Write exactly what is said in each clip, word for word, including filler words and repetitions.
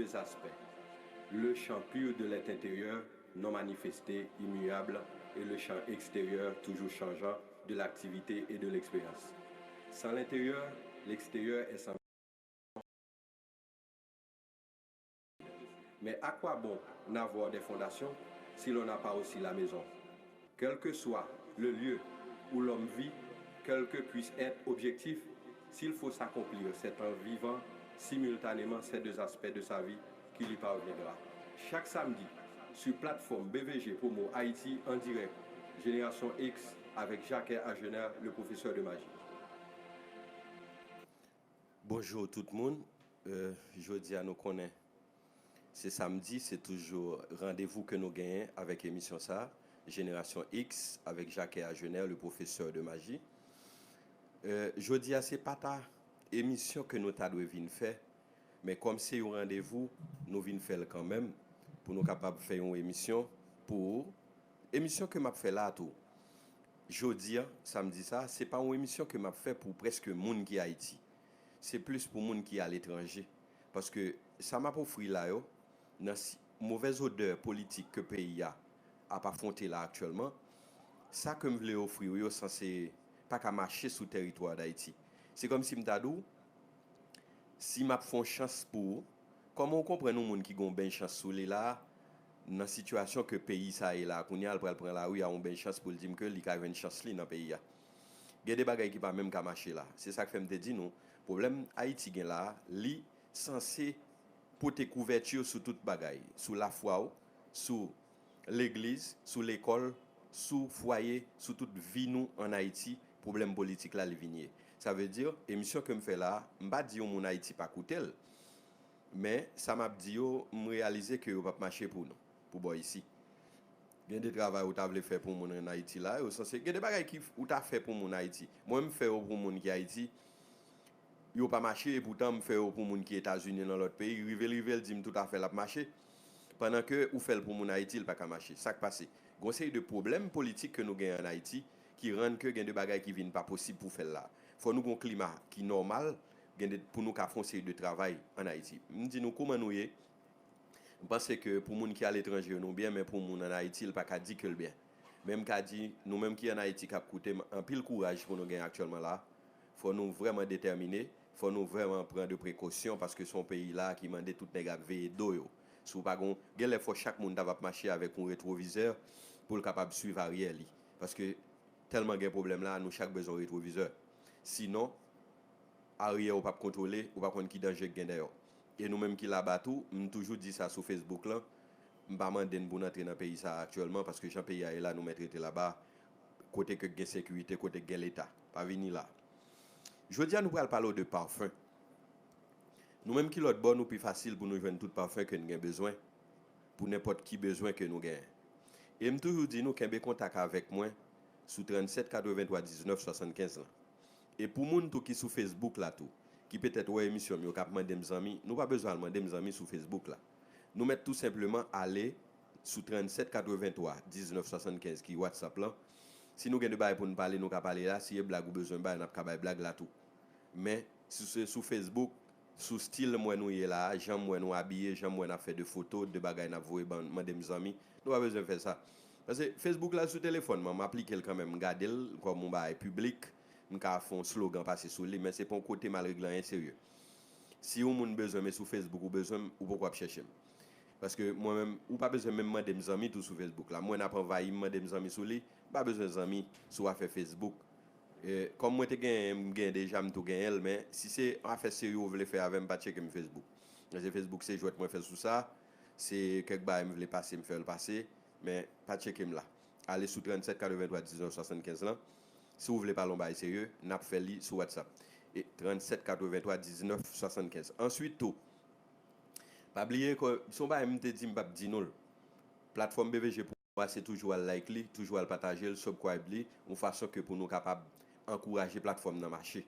deux aspects. Le champ pur de l'être intérieur, non manifesté, immuable, et le champ extérieur, toujours changeant, de l'activité et de l'expérience. Sans l'intérieur, l'extérieur est sans. Mais à quoi bon n'avoir des fondations si l'on n'a pas aussi la maison ? Quel que soit le lieu où l'homme vit, quel que puisse être objectif, s'il faut s'accomplir, c'est en vivant simultanément ces deux aspects de sa vie qui lui parviendra. Chaque samedi, sur plateforme B V G Promo Haïti en direct, Génération X avec Jacques Agener, le professeur de magie. Bonjou tout moun. Euh, jodi a nou konnen se samdi, se toujou randevou ke nou genyen avèk emisyon sa, Génération X, avèk Jacques Agener, le professeur de magie. Euh, jodi a se pa ta emisyon ke nou ta dwe vin fè, men kòm se yon randevou, nou vin fè l kanmenm pou nou kapab fè yon emisyon pou ou. Emisyon ke m ap fè la tou, jodi a, samdi sa, se pa yon emisyon ke m ap fè pou prèske moun ki Ayiti. Se plis pou moun ki aletranje. Paske sa m ap ofri la yo, nan si- movèz odè politik ke peyi a ap afwonte la aktyèlman, sa ke m vle ofri w yo sanse pa ka mache sou tèritwa Dayiti. Se kòmsi m ta di w, si m ap fè yon chans pou ou, kòman w konprann yon moun ki gen yon beny chans sou li la, nan sitiyasyon ke peyi sa ye la kounye a, l pral pran lari a yon beny chans pou l di m ke li ka jwenn chans li nan peyi a. Gen de bagay ki pa menm ka mache la. Se sa k fè m te di nou, pwoblèm Ayiti gen la, li sanse pote kouvèti sou tout bagay, sou lafwa w, sou legliz, sou lekòl, sou fwaye, sou tout vi nou ann Ayiti, pwoblèm politik la li vin ye. Sa vle di, emisyon ke m fè la, m pa di yon moun Ayiti pa koute l, men sa m ap di yo, m reyalize ke yo p ap mache pou nou, pou bò isi. Gen de travay ou ta vle fè pou moun ann Ayiti la, yo sanse, gen de bagay ki ou ta fè pou moun Ayiti. Mwen, m fè yo pou moun ki Ayiti, yo pa mache, epoutan m fè yo pou moun ki Etazini, nan lòt peyi, rive l rive l di m toutafè l ap mache. Pandan ke ou fè l pou moun Ayiti, l pa ka mache. Sa k pase? Gen yon seri de pwoblèm politik ke nou genyen ann Ayiti ki rann ke gen de bagay ki vin pa posib pou fè l la. Fò nou gen yon klima ki nòmal, gen de, pou nou ka fè yon seri de travay ann Ayiti. M di nou kouman nou ye, m panse ke pou moun ki aletranje yo nou byen, men pou moun ann Ayiti, l pa ka di ke l byen. Men m ka di, nou menm ki ann Ayiti k ap koute m, anpil kouraj pou nou gen aktyèlman la. Fò nou vrèman detèmine, fò nou vrèman pran de prekosyon, paske se yon peyi la ki mande tout nèg ap veye do yo. Si w pa gon, gen lè fò chak moun ta va ap mache avèk yon retwovizè pou l kapab swiv aryè li. Paske tèlman gen pwoblèm la, nou chak bezwen retwovizè. Sinon, aryè ou p ap kontwole, ou pa konn ki danje k gen dèyè w. E nou menm ki laba tou, m toujou di sa sou Facebook lan, m pa mande n pou n antre nan peyi sa a aktyèlman, paske jan peyi a ye la, nou mèt rete laba, kote ke gen sekirite, kote gen leta. Pa vini la. Jodi a nou pral pale w de pafen. Nou menm ki lòt bò, nou pi fasil pou nou jwenn tout pafen ke n gen bezwen, pou nenpòt ki bezwen ke nou genyen. E m toujou di nou kenbe kontak avèk mwen sou trannsèt katrevenntwa diznèf swasannkenz lan. E pou moun tou ki sou Facebook la tou, ki petèt wè emisyon m yo k ap mande m zanmi, nou pa bezwen al mande m zanmi sou Facebook la. Nou mèt tou senpleman ale sou trannsèt katrevenntwa diznèf swasannkenz ki WhatsApp lan. Si nou gen de bagay pou n pale, nou ka pale la. Si e blag ou bezwen bay, n ap ka bay blag la tou. Men, si se sou Facebook, sou stil m wè nou ye la a, jan m wè nou abiye, jan m wè n ap fè de foto, de bagay n ap voye ban, mande m zanmi, nou pa bezwen fè sa. Paske Facebook la sou telefòn mwen, m aplike l kanmenm, m gade l kòm yon bagay piblik, m ka fè yon slogan pase sou li, men se pa yon kote m al regle anyen serye. Si yon moun bezwen m e sou Facebook ou bezwen m, ou poko ap chèche m. Paske mwen menm, ou pa bezwen menm mande m zanmi tou sou Facebook la. M wè n ap anvayi m, mande m zanmi sou li, m pa bezwen zanmi sou afè Facebook. E, kòm mwen te genyen, m gen deja, m tou genyen l, men si se afè serye ou vle fè avè m, pa tcheke m Facebook. Paske Facebook se jwèt mwen fè sou sa, se kèk bagay m vle pase, m fè l pase, men pa tcheke m la. Ale sou trannsèt katrevenntwa diznèf swasannkenz lan. Si w vle pale yon bagay serye, n ap fè li sou WhatsApp. E trannsèt katrevenntwa diznèf swasannkenz. Answit tou, pa bliye ke se yon bagay m te di m p ap di nou l. Platfòm B V G pou mwen se toujou al like li, toujou al pataje l, subscribe li, yon fason ke pou nou kapab ankouraje platfòm nan mache.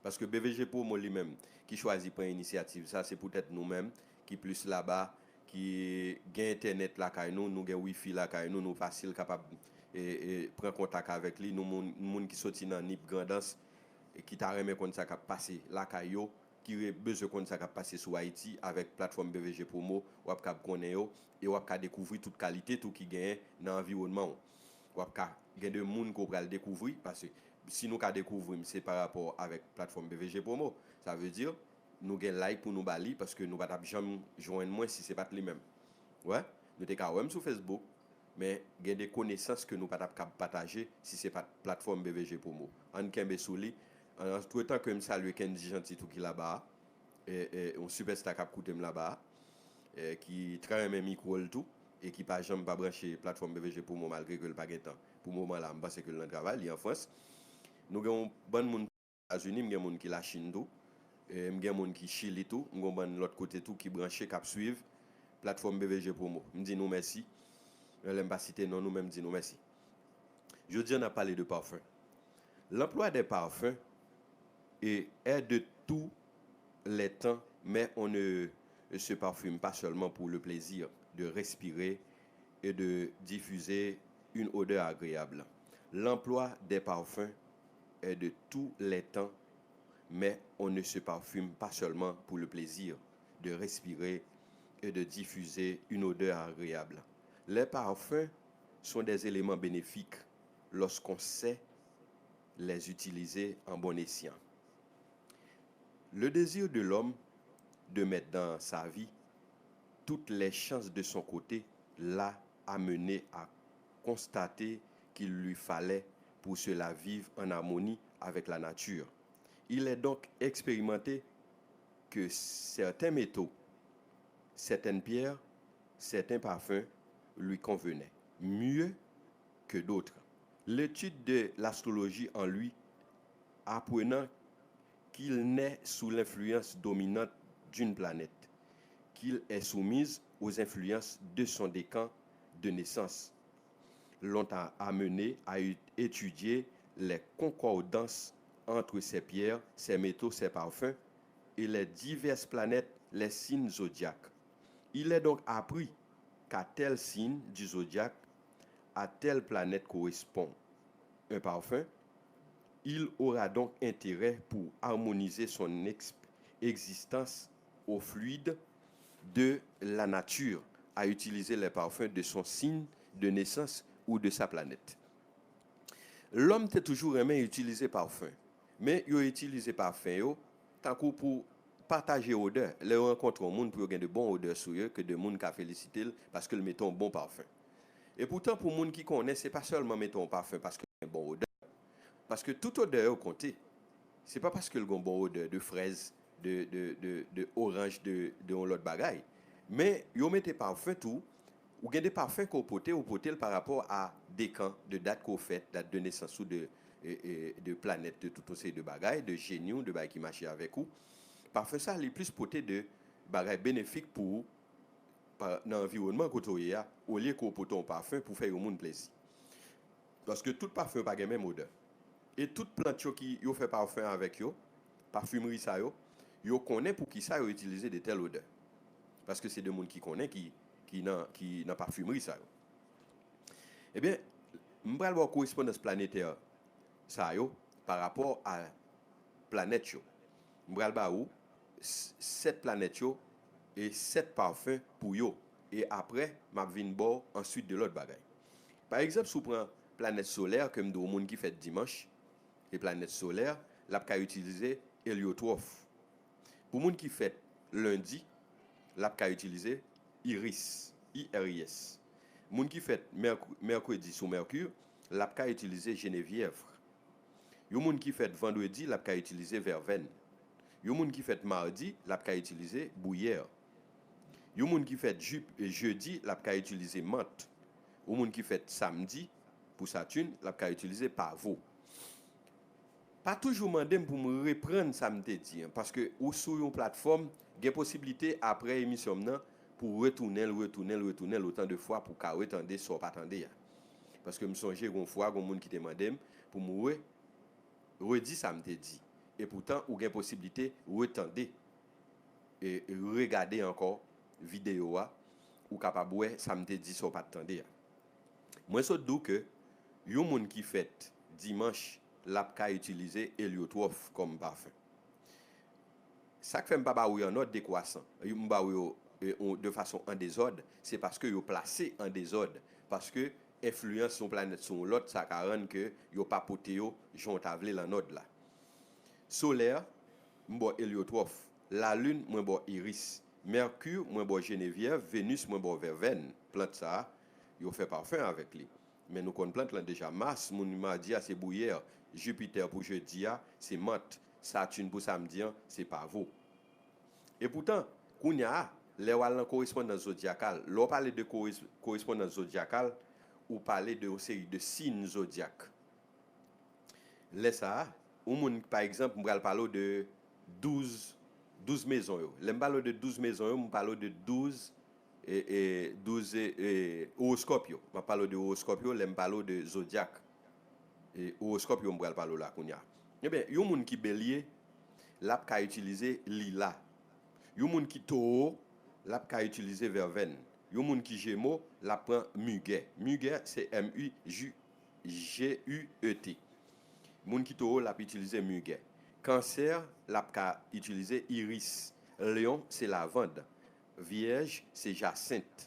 Paske B V G Promo li menm ki chwazi pran inisyativ sa, se poutèt nou menm ki plis laba, ki gen entènèt lakay nou, nou gen wifi lakay nou, nou fasil kapab e, e, pran kontak avèk li. Nou moun, moun ki soti nan Nip, Grandans, e ki ta renmen konn sa k ap pase lakay yo, ki re- bezwen konn sa k ap pase sou Ayiti, avèk platfòm B V G Promo, w ap kab konnen yo, e w ap ka dekouvri tout kalite tou ki genyen nan anviwònman w. W ap ka gen de moun ke w pral dekouvri, paske si nou ka dekouvri m, se pa rapò avèk platfòm B V G Promo. Sa vle di, nou gen like pou nou ba li, paske nou pa t ap janm jwenn mwen si se pa t li menm. Wè, nou te ka wè m sou Facebook, men gen de konesans ke nou pa t ap kab pataje si se pa t platfòm B V G Promo. Ann kenbe sou li. Antretan ke m salye Kendy Jeanty tou ki laba a, e, e, yon sipèsta k ap koute m laba a, e, ki trè renmen mikwo l tou, e ki pa janm pa branche platfòm B V G Promo malgre ke l pa gen tan. Pou moman la, m panse ke l nan travay, li an Frans. Nou gen yon bann moun Etazini, m gen moun ki Lachin tou, e, m gen moun ki Chili tou, m gen yon bann lòt kote tou ki branche, k ap swiv platfòm B V G Promo. M di nou mèsi. Lè m pa site non nou, men m di nou mèsi. Jodi a, n ap pale de parfum. L'emploi des parfums est, est de tous les temps, mais on ne se parfume pas seulement pour le plaisir de respirer et de diffuser une odeur agréable. L'emploi des parfums est de tous les temps, mais on ne se parfume pas seulement pour le plaisir de respirer et de diffuser une odeur agréable. Les parfums sont des éléments bénéfiques lorsqu'on sait les utiliser en bon escient. Le désir de l'homme de mettre dans sa vie toutes les chances de son côté l'a amené à constater qu'il lui fallait, pour cela, vivre en harmonie avec la nature. Il est donc expérimenté que certains métaux, certaines pierres, certains parfums lui convenaient mieux que d'autres. L'étude de l'astrologie en lui, apprenant qu'il naît sous l'influence dominante d'une planète, qu'il est soumise aux influences de son décan de naissance, l'ont a- amené à é- étudier les concordances entre ces pierres, ces métaux, ces parfums et les diverses planètes, les signes zodiaques. Il est donc appris qu'à tel signe du zodiaque, à telle planète correspond un parfum. Il aura donc intérêt pour harmoniser son ex- existence au fluide de la nature à utiliser les parfums de son signe de naissance ou de sa planète. Lòm te toujou renmen itilize pafen, men yo itilize pafen yo tankou pou pataje odè. Lè yo rankontre yon moun, pou yo gen de bon odè sou yo, ke de moun ka felisite l paske l mete yon bon pafen. E poutan, pou moun ki konnen, se pa sèlman mete yon pafen paske l gen bon odè, paske tout odè yo konte. Se pa paske l gen yon bon odè de frèz, de, de, de, de oranj, de, de yon lòt bagay. Men yo mete pafen tou. Ou gen de pafen ke w pote, ou pote l pa rapò a dekan, de dat ke w fèt, dat de nesans ou, de, e, e, de planèt, de tout yon seri de bagay, de jeni w, de bagay ki mache avèk ou. Pafen sa, li plis pote de bagay benefik pou ou, pa, nan anviwònman kote w ye a, olye ke w pote yon pafen pou fè yon moun plezi. Paske tout pafen yo pa gen menm odè. E tout plant yo ki yo fè pafen avèk yo, pafimri sa yo, yo konnen poukisa yo itilize de tèl odè. Paske se de moun ki konnen ki, ki nan, ki nan pafimri sa yo. Ebyen, m pral ba w korespondans planetè sa yo pa rapò a planèt yo. M pral ba ou s- sèt planèt yo e sèt pafen pou yo. E apre, m ap vin ba w answit de lòt bagay. Pa egzanp, si w pran planèt solè, ke m di w moun ki fèt dimanch, e planèt solè, l ap ka itilize elyotwòf. Pou moun ki fèt lendi, l ap ka itilize iris, I R I S. Moun ki fèt mèk- mèkredi sou mèkir, l ap ka itilize jenevyèv. Yon moun ki fèt vandredi, l ap ka itilize vèvèn. Yon moun ki fèt madi, l ap ka itilize bouyè. Yon moun ki fèt ju- jedi, l ap ka itilize mant. Yon moun ki fèt samdi, pou Satin, l ap ka itilize pavo. Pa toujou mande m pou m reprann sa m te di an, paske ou sou yon platfòm, gen posiblite apre emisyon m nan, pou w retounen l, retounen l, retounen l otan de fwa pou w ka retande sa w pa tande a. Paske m sonje gon fwa, gon moun ki te mande m pou m re- redi sa m te di. E poutan, ou gen posiblite retande e regade ankò videyo a, ou kapab wè sa m te di sa w pa t tande a. Mwen sot di w ke yon moun ki fèt dimanch, l ap ka itilize elyotwòf kòm pafen. Sa k fè m pa ba ou yo an òd dekwasan, m ba ou yo e, on- de fason an dezòd, se paske yo plase an dezòd. Paske enfliyans yon planèt sou yon lòt, sa ka rann ke yo pa pote yo jan w ta vle l an òd la. Solè, m ba w Elyotròf. Lalin, mwen ba w Iris. Mèki, mwen ba w Jenevyèv. Venis, mwen ba w Vèvèn. Plant sa a, yo fè pafen avèk li. Men nou konn plant lan deja. Mas, moun madi a, se bouyè. Jipitè pou jedi a, se mant. Satin pou samdi an, se pavo. Epoutan, kounye a, lè w al nan korespondans zodyakal, lè w pale de kores- korespondans zodyakal, ou pale de yon seri de siy zodyak. Lè sa a, yon moun, pa egzanp, m pral pale w de douz, douz mezon yo. Lè m pale w de douz mezon yo, m pale w de douz, e, e, douz e, e, owoskòp yo. M ap pale w de owoskòp yo lè m pale w de zodyak. E, owoskòp yo m pral pale w la kounye a. Ebyen, yon moun ki belye, l ap ka itilize lila. Yon moun ki towo, l ap ka itilize vèvèn. Yon moun ki jemo, l ap pran migè. Migè, se M I G U E T. Moun ki towo, l ap itilize migè. Kansè, l ap ka itilize iris. Lyon, se lavand. Vyèj, se jasent.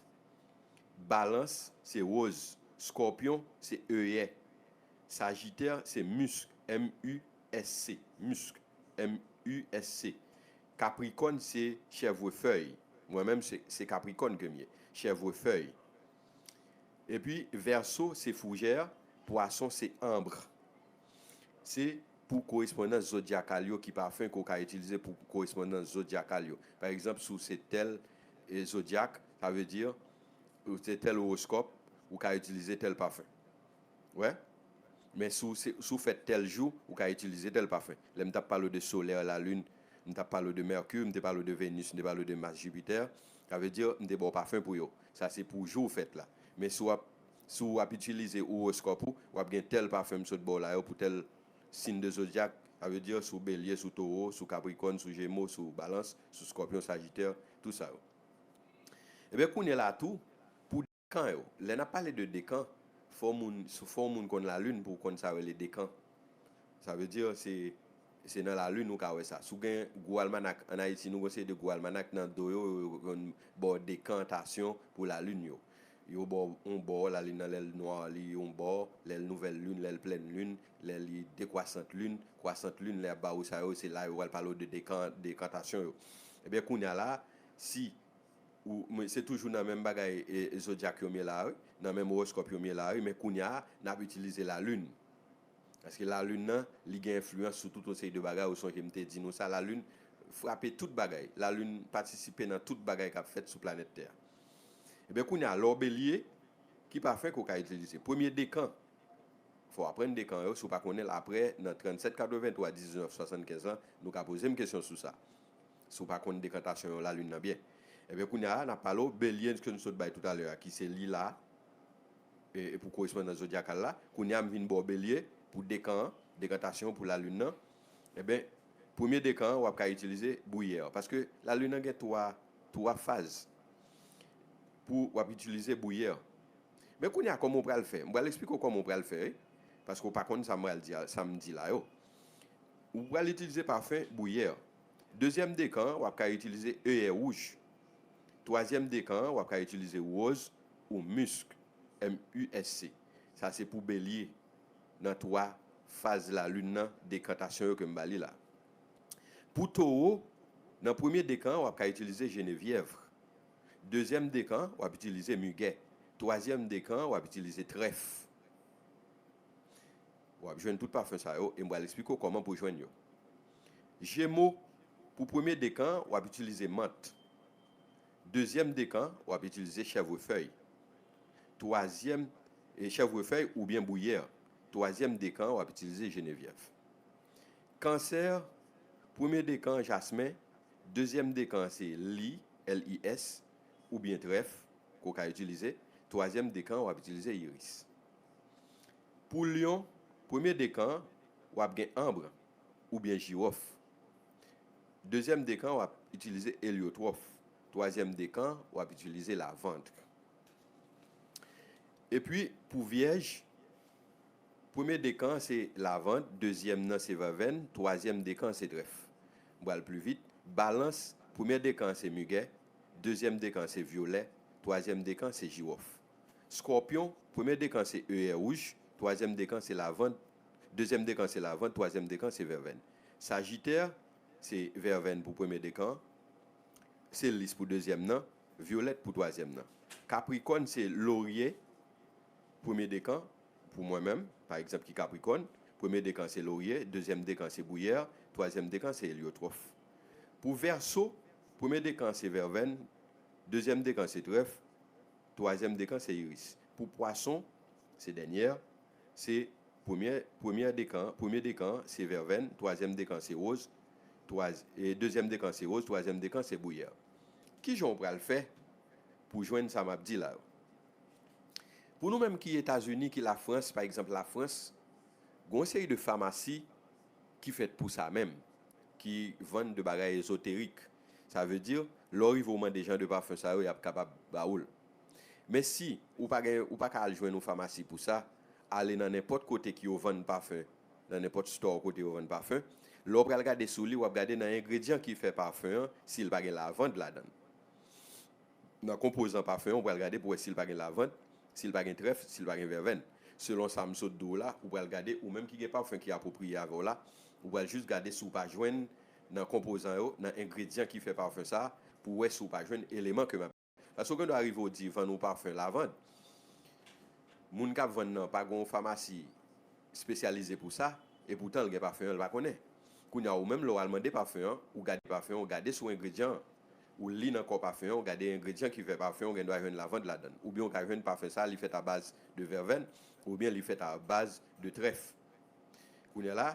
Balans, se woz. Skòpyon, se eyè. Sajitè, se misk. M I S C. Misk. M I S C. Kaprikòn, se chèvrefèy. Mwen menm, se, se Kaprikòn ke m ye. Chèvrefèy. Epi, Vèso, se foujè. Pwason, se anb. Se pou korespondans zodyakal yo ki pafen ke w ka itilize pou korespondans zodyakal yo. Pa egzanp, si w se tèl e, zodyak, sa vle di, ou se tèl owoskòp, ou ka itilize tèl pafen. Wè? Men si w, se, si w fèt tèl jou, ou ka itilize tèl pafen. Lè m t ap pale w de solè, lalin, m t ap pale w de mèki, m te pale w de venis, m te pale w de mas, jipitè, sa vle di, m te ba w pafen pou yo. Sa se pou jou w fèt la. Men si w ap, si w ap itilize owoskòp ou, w ap gen tèl pafen m sot ba w la yo pou tèl siy de zodyak, sa vle di, si w belye, si w towo, si w kaprikòn, si w jemo, si w balans, si w skòpyon, sajitè, tout sa yo. Ebyen, kounye a la tou, pou dekan yo, lè n ap pale de dekan, fò moun, fò moun konn lalin pou w konn sa yo rele dekan. Sa vle di, se, se nan lalin ou ka wè sa. Si w gen gwo almanak, ann Ayiti, nou gen yon seri de gwo almanak nan do yo, yo konn ba w dekantasyon pou lalin yo. Yo ba w yon bò, lalin nan lè l nwa, li yon bò, lè l nouvèl lin, lè l plèn lin, lè li dekwasant lin, kwasant lin, lè y ap ba ou sa yo, se la yo pral pale w de dekan, dekantasyon yo. Ebyen, kounye a la, si ou, mwen, se toujou nan menm bagay e, e zodyak yo m ye la, wi, nan menm owoskòp yo m ye la, wi, men kounye a, n ap itilize lalin. Paske lalin nan, li gen enfliyans sou tout yon seri de bagay, ou sonje m te di nou sa, lalin frape tout bagay, lalin patisipe nan tout bagay k ap fèt sou planèt tè a. Ebyen, kounye a, lè w belye, ki pafen ke w ka itilize? Premye dekan, fò w aprann dekan yo, si w pa konnen l, apre, nan trannsèt katrevenntwa diznèf swasannkenz lan, nou ka poze m kesyon sou sa. Si w pa konn dekantasyon yon lalin nan byen. Ebyen, kounye a, n ap pale w belye ke n sot bay toutalè a, ki se lila, e, e pou korespondans zodyakal la. Kounye a, m vin ba w belye pou dekan an, dekantasyon pou lalin nan. Ebyen, premye dekan an, w ap ka itilize bouyè. Paske lalin nan gen twa, twa faz pou w ap itilize bouyè. Men kounye a, kòman w pral fè? M pral eksplike w kòman w pral fè, wi. Paske w pa konn sa m pral di a, sa m di la yo. Ou pral itilize pafen bouyè. Dezyèm dekan an, w ap ka itilize eyè wouj. Twazyèm dekan an, w ap ka itilize woz ou misk, M I S C. Sa se pou belye nan twa faz lalin nan, dekantasyon yo ke m ba li la. Pou towo, nan premye dekan an, w ap ka itilize jenevyèv. Dezyèm dekan an, w ap itilize migè. Twazyèm dekan an, w ap itilize trèf. W ap jwenn tout pafen sa yo e m pral eksplike w kòman pou w jwenn yo. Jemo, pou premye dekan an, w ap itilize mant. Dezyèm dekan an, w ap itilize chèvrefèy. Twazyèm, e chèvrefèy oubyen bouyè. Twazyèm dekan an, w ap itilize jenevyèv. Kansè, premye dekan an, jasmen. Dezyèm dekan an, se li, L I S, oubyen trèf, ke w ka itilize. Twazyèm dekan an, w ap itilize iris. Pou lyon, premye dekan an, w ap gen anb oubyen jiwòf. Dezyèm dekan an, w ap itilize elyotwòf. Twazyèm dekan an, w ap itilize lavand. Epi, pou vyèj, premye dekan an se lavand, dezyèm nan se vèvèn, twazyèm dekan an se trèf. M pral pli vit. Balans, premye dekan an se migè, dezyèm dekan an se vyolè, twazyèm dekan se jiwòf. Skòpyon, premye dekan se eyè wouj, twazyèm dekan se lavand, dezyèm dekan se lavand, twazyèm dekan se vèvèn. Sajitè, se vèvèn pou premye dekan, se lis pou dezyèm nan, vyolèt pou twazyèm nan. Kaprikòn se lorye, premye dekan, pou mwen menm, pa egzanp, ki Kaprikòn, premye dekan se lorye, dezyèm dekan se bouyè, twazyèm dekan se elyotwòf. Pou Vèso, premye dekan se vèvèn, dezyèm dekan se trèf, twazyèm dekan se iris. Pou Pwason, se dènyè, se premye, premye dekan, premye dekan se vèvèn, twazyèm dekan se woz, twaz, e dezyèm dekan se woz, twazyèm dekan se bouyè. Ki jan w pral fè pou jwenn sa m ap di la yo? Pou nou menm ki Etazini, ki Lafrans, pa egzanp Lafrans, gen yon seri de famasi ki fèt pou sa menm, ki vann de bagay ezoterik. Sa vle di, lè w rive w mande jan de pafen sa yo, y ap kapab ba ou l. Men si ou pa gen, ou pa ka al jwenn yon famasi pou sa, ale nan nenpòt kote ki yo vann pafen, nan nenpòt store kote yo vann pafen, lè w pral gade sou li, w ap gade nan engredyan ki fè pafen an, si l pa gen lavand ladan l. Nan konpozan pafen an, ou pral gade pou wè si l pa gen lavand, si l pa gen trèf, si l pa gen vèvèn. Selon sa m sot di w la, ou pral gade, ou menm ki gen pafen ki apwopriye avè w la, ou pral jis gade si w pa jwenn nan konpozan yo, nan engredyan ki fè pafen sa, pou w wè si w pa jwenn eleman ke m ap. Paske w gen dwa rive w di vann ou pafen lavand, moun k ap vann nan pa gen yon famasi espesyalize pou sa, e poutan l gen pafen an, l pa konnen. Kounye a, ou menm, lè w al mande pafen an, ou gade pafen an, ou gade sou engredyan an, ou li nan kò pafen an, ou gade engredyan ki fè pafen an, ou gen dwa jwenn lavand ladan l. Oubyen ou ka jwenn pafen sa, li fèt a baz de vèvèn, oubyen li fèt a baz de trèf. Kounye a la,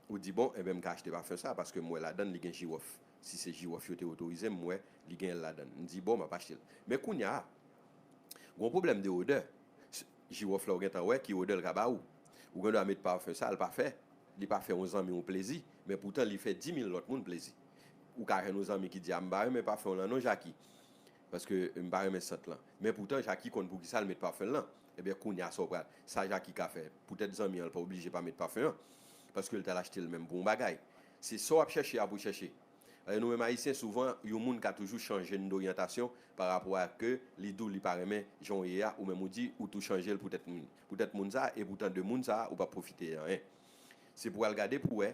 ou di, bon, enben, m ka achte pafen sa, paske m wè ladan l, li gen jiwòf. Si se jiwòf yo te otorize, m wè, li gen l ladan l. M di, bon, m ap achte l. Men kounye a, gen yon pwoblèm de odè. Jiwòf la ou gentan wè ki odè l ka ba ou. Ou gen dwa met pafen sa, l pa fè. Li pa fè yon zanmi w plezi, men poutan li fè dis mil lòt moun plezi. Ou ka jwenn yon zanmi ki di, a, m pa renmen pafen w lan non, Jaki. Paske m pa renmen sant lan. Men poutan, Jaki konn poukisa l met pafen l lan. Ebyen, kounye a, sa w pral, sa Jaki ka fè. Poutèt zanmi an, l pa oblije pa met pafen an. Paske l t al achte l menm pou yon bagay. Se sa w ap chèche a pou chèche. E nou menm Ayisyen, souvan, yon moun ka toujou chanje n doryantasyon pa rapò a ke li di w li pa renmen jan w ye a, ou menm ou di ou tou chanje l poutèt moun, poutèt moun sa a, e poutan de moun sa a, ou p ap pwofite anyen. Se pou w al gade pou w wè,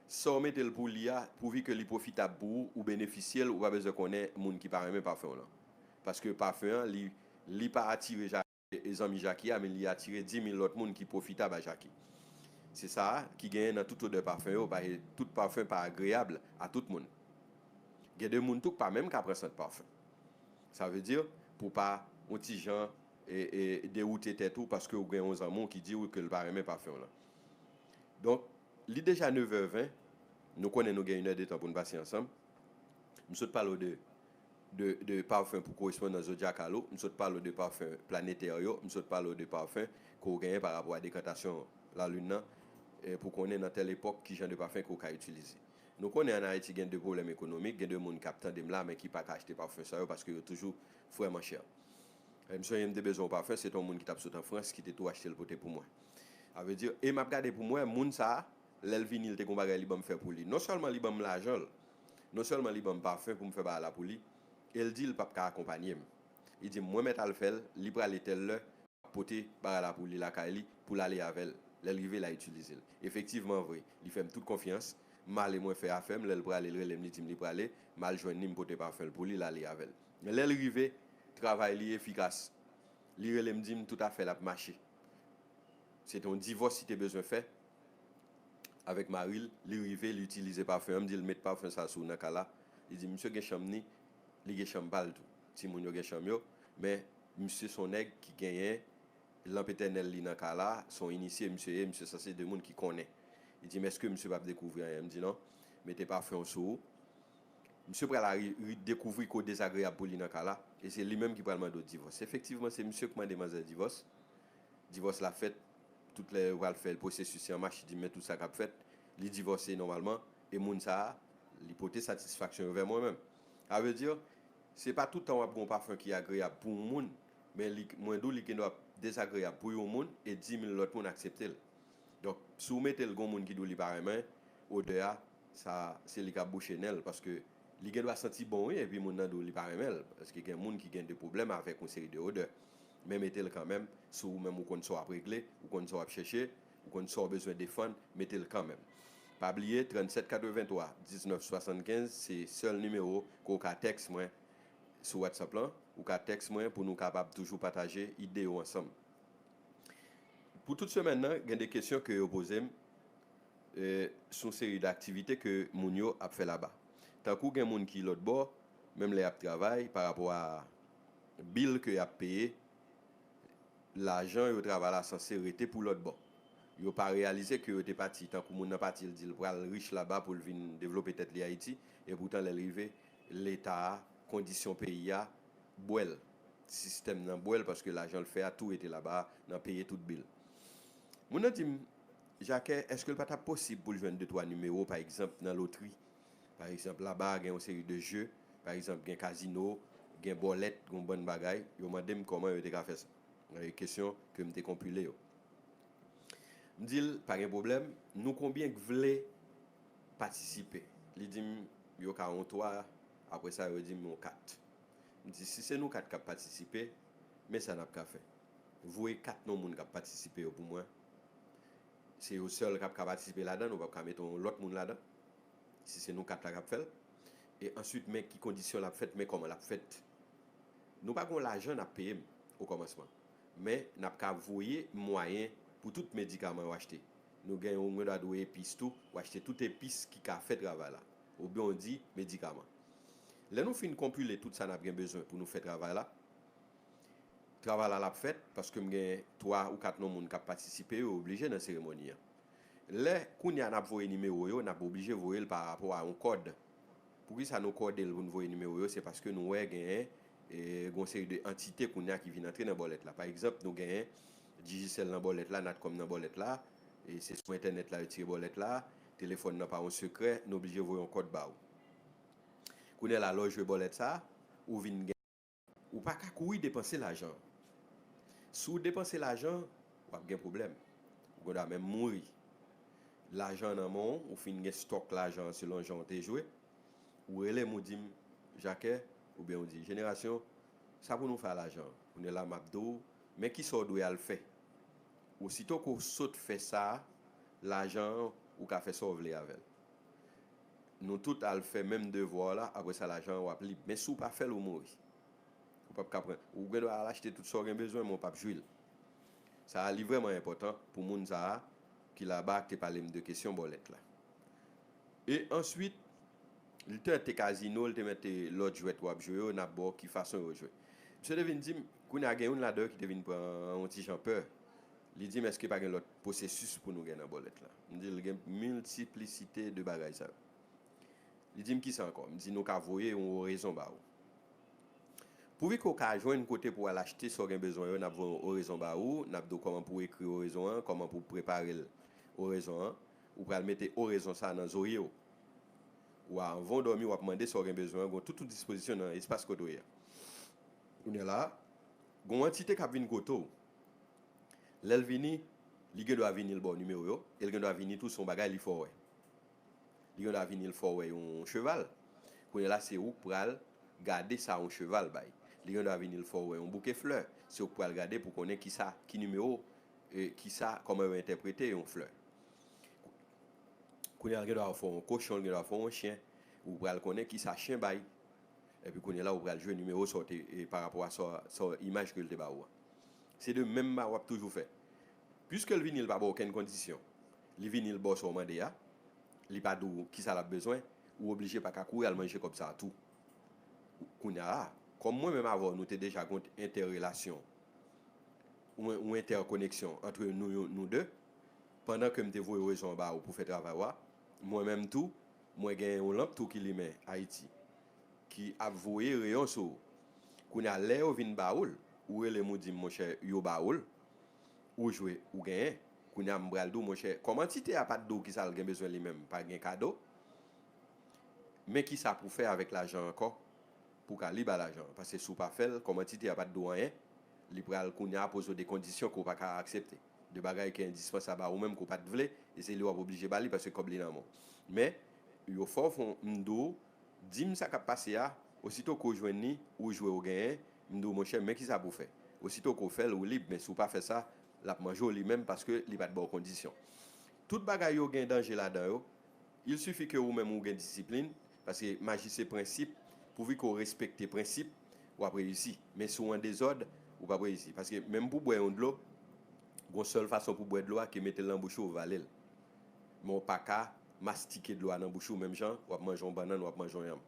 sa w mete l pou li a, pouvi ke li pwofitab pou ou, ou benefisye l, ou pa bezwen konnen moun ki pa renmen pafen w lan. Paske pafen an, li, li pa atire e zanmi Jaki a, men li atire dis mil lòt moun ki pwofitab a Jaki. Se sa a ki genyen nan tout odè pafen yo, paske tout pafen pa agreyab a tout moun. Gen de moun tou k pa menm ka pran sant pafen. Sa vle di, pou pa yon ti jan e, e, dewoute tèt ou paske ou gen yon zanmi w ki di w ke l pa renmen pafen w lan. Donk, li deja nevè ven, nou konnen nou gen inèdetan pou n pase ansanm. M sot pale w de de, de pafen pou korespondans zodyakal ou, m sot pale w de pafen planetè yo, m sot pale w de pafen ke w genyen pa rapò a dekantasyon lalin nan, e pou konnen nan tèl epòk ki jan de pafen ke w ka itilize. Nou konnen ann Ayiti gen de pwoblèm ekonomik, gen de moun k ap tande m la, men ki pa ka achte pafen sa yo paske yo toujou vrèman chè. E m sonje m te bezwen yon pafen, se te yon moun ki t ap sot an Frans ki te tou achte l pote pou mwen. Sa vle di, e m ap gade pou m wè, moun sa a, lè l vini, l te gen yon bagay li ban m fè pou li. Non sèlman li ban m lajan l, non sèlman li ban m pafen pou m fè bagay la pou li, e l di l p ap ka akonpanye m. Li di m, mwen mèt al fè l, li prale tèl lè, m ap pote bagay la pou li lakay li, pou l ale avè l. Lè l rive, l a itilize l. Efektivman vre, li fè m tout konfyans. M ale, mwen fè afè m, lè l prale, l rele m, li di m li prale, m al jwenn li, m pote pafen l pou li, l ale avè l. Lè l rive, travay li efikas. Li rele m, di m tout afè l ap mache. Se te yon divòs li te bezwen fè avèk mari l. Li rive, li itilize pafen an. M di l, met pafen sa sou nan ka la. Li di, misye gen chanm ni, li gen chanm pa l tou. Timoun yo gen chanm yo, men misye se yon nèg ki genyen lanp etènèl li nan ka la, se yon inisye misye ye, misye sanse de moun ki konnen. Li di m, èske misye p ap dekouvri anyen? M di non, mete pafen w sou ou. Misye pral ari- ri- dekouvri ke w dezagreyab pou li nan ka la, e se li menm ki pral mande w divòs. Efektivman, se misye k mande manzè divòs. Divòs la fèt, tout lè yo pral fè pwosesis an mach, li di m men tout sa k ap fèt, li divòse nòmalman, e moun sa a, li pote satisfaksyon yo vè mwen menm. Sa vle di, se pa tout tan w ap gen yon pafen ki agreyab pou yon moun, men li, mwen di w li gendwa dezagreyab pou yon moun e dis mil lòt moun aksepte l. Donk, si w mete l gen yon moun ki di w li pa renmen odè a, sa, se li k ap bouche nen l, paske Li gen dwa santi bon, wi, epi moun nan di w li pa renmen l, paske gen moun ki gen de pwoblèm avèk yon seri de odè. Men mete l kanmenm, si w menm ou konn sa w ap regle, ou konn sa w ap chèche, ou konn sa w bezwen defann, mete l kanmenm. Pa bliye, tranntsèt katrevenntwa diznèf swasannkenz, se sèl nimewo ke w ka tèks mwen sou WhatsApp lan, ou ka tèks mwen pou nou kapab toujou pataje ide yo ansanm. Pou tout semèn nan, gen de kesyon ke yo poze m, e, sou yon seri de aktivite ke moun yo ap fè laba. Tankou gen moun ki lòt bò, menm lè y ap travay, pa rapò a bil ke y ap peye, lajan yo travay la sanse rete pou lòt bò. Yo pa reyalize ke yo te pati, tankou moun nan pati, l di l pral rich laba pou l vin devlope tèt li Ayiti, e poutan lè l rive, Leta a, kondisyon peyi a, bwè l. Sistèm nan bwè l paske lajan l fè a tou rete laba a nan peye tout bil. Moun nan di m, Jacques, èske l pa t ap posib pou l jwenn de twa nimewo, pa egzanp, nan lotri? Pa egzanp, laba a gen yon seri de je, pa egzanp, gen kazino, gen bòlèt, gen yon bann bagay. Yo mande m kòman yo te ka fè sa. E kesyon ke m te konpile yo. M di l, pa gen pwoblèm, nou konbyen k vle patisipe? Li di m, yo ka yon twa, apre sa, yo di m yon kat. M di, si se nou kat k ap patisipe, men sa n ap ka fè. Voye kat non moun k ap patisipe yo pou mwen. Se yo sèl k ap ka patisipe ladan, nou p ap ka mete yon lòt moun ladan. Si se nou kat la k ap fè l. E answit, men ki kondisyon l ap fèt, men kòman l ap fèt. Nou pa gen lajan n ap peye m okòmansman. Men, n ap ka voye mwayen pou tout medikaman yo achte. Nou gen yon, mwen dwa dwe epis tou, ou achte tout epis ki ka fè travay la. Oubyen w di medikaman. Lè nou fin konpile tout sa n ap gen bezwen pou nou fè travay la, travay la l ap fèt, paske m gen twa ou kat non moun k ap patisipe, yo oblije nan seremoni an. Lè kounye a n ap voye nimewo yo, n ap oblije voye l pa rapò a yon kòd. Poukisa nou kòde l pou n voye nimewo yo? Se paske nou wè genyen, e, gen yon seri de antite kounye a ki vin antre nan bòlèt la. Pa egzanp, nou genyen Digicel nan bòlèt la, Natcom nan bòlèt la, e se sou entènèt la yo tire bòlèt la, telefòn nan pa yon sekrè, nou oblije voye yon kòd ba ou. Kounye a la, lè w jwe bòlèt sa, ou vin gen Ou pa ka kouri depanse lajan an. Si w depanse lajan an, w ap gen pwoblèm. Ou gen dwa menm mouri. Lajan an nan men w, ou fin gen stòk lajan an selon jan w te jwe. Ou rele m, ou di m, Jacques, oubyen ou di, Jenerasyon, sa pou nou fè a lajan an? Kounye a la, m ap di w, men kisa w dwe al fè. Osito ke w sot fè sa a, lajan an, ou ka fè sa w vle avè l. Nou tout al fè menm devwa w la, apre sa, lajan an, w ap lib. Men si w pa fè l, ou mouri. Ou p ap ka pran. Ou gen dwa al achte tout sa w gen bezwen, men w p ap jwi l. Sa a, li vrèman enpòtan pou moun sa a ki laba a, ki te pale m de kesyon bòlèt la. E answit, li tante kazino, li te mete lòt jwèt w ap jwe yo, n ap ba w ki fason yo jwe. Misye te vin di m, kounye a gen youn ladan yo ki te vin pran yon ti jan pè. Li di m, èske pa gen lòt pwosesis pou nou gen nan bòlèt la? M di l gen miltiplisite de bagay sa yo. Li di m, kisa ankò? M di, nou ka voye yon orezon ba ou. Pouvi ke w ka jwenn kote pou w al achte sa w gen bezwen yo, n ap voye yon orezon ba ou, n ap di w kòman pou w ekri orezon an, kòman pou w prepare l, orezon an. Ou pral mete orezon sa a nan zorye w. Ou a, anvan w dòmi, w ap mande sa w gen bezwen an, gen tout yon dispozisyon nan espas kote w ye a. Kounye a la, gen yon antite k ap vin kote w. Lè l vini, li gen dwa vini l ba w nimewo yo, e l gen dwa vini tou se yon bagay li fè w wè. Li gen dwa vini l fè w wè yon cheval. Kounye a la, se ou k pral gade sa yon cheval bay. Li gen dwa vini l fè w wè yon bouke flè. Se ou k pral gade pou konnen kisa, ki nimewo, e kisa, kòman yo entèprete yon flè. Kounye a, l gen dwa fè w yon kochon, l gen dwa fè w yon chen. Ou pral konnen kisa chen bay. Epi kounye a la, ou pral jwe nimewo sa w te, e, pa rapò a sa, sa imaj ke l te ba ou a. Se de menm ma w ap toujou fè. Piske l vini, l pa ba w okenn kondisyon. Li vini, l ba w sa w mande a. Li pa di w kisa l ap bezwen. Ou oblije pa ka kouri al manje kòb sa a tou. Kounye a, kòm mwen menm avè w, nou te deja gen yon entèrelasyon, yon, yon entèkoneksyon ant nou, nou de, pandan ke m te voye rezon an ba ou pou fè travay ou a, mwen menm tou, mwen gen yon lanp tou ki limen Ayiti, ki ap voye reyon sou ou. Kounye a, lè yo vin ba ou l, ou rele m, ou di m, monchè, yo ba ou l, ou jwe, ou genyen. Kounye a, m pral di w, monchè, kòm antite a pa t di w kisa l gen bezwen li menm, pa gen kado, men kisa pou w fè avèk lajan an ankò, pou w ka lib a lajan an. Paske si w pa fè l, kòm antite a pa t di w anyen, li pral kounye a poze w de kondisyon ke w pa ka aksepte. De bagay ki endispansab a ou menm ke w pa t vle, e se li w ap oblije ba li paske kòb li nan men w. Men, yo fè w fè yon, m di w, Di m sa k ap pase a, osito ke w jwenn li, ou jwe, ou genyen, m di w, monchè, men kisa pou w fè. Osito ke w fè l, ou lib, men si w pa fè sa, l ap manje w li menm paske li pa t ba w kondisyon. Tout bagay yo gen danje ladan yo. Il sifi ke ou menm ou gen disiplin, paske maji se prensip, pouvi ke w respekte prensip, w ap reyisi. Men si w an dezòd, ou p ap reyisi. Paske menm pou bwè yon dlo, gon sèl fason pou bwè dlo a, ke mete l nan bouch ou, vale l. Men w pa ka mastike dlo a nan bouch ou menm jan w ap manje yon bannann, w ap manje yon yanm.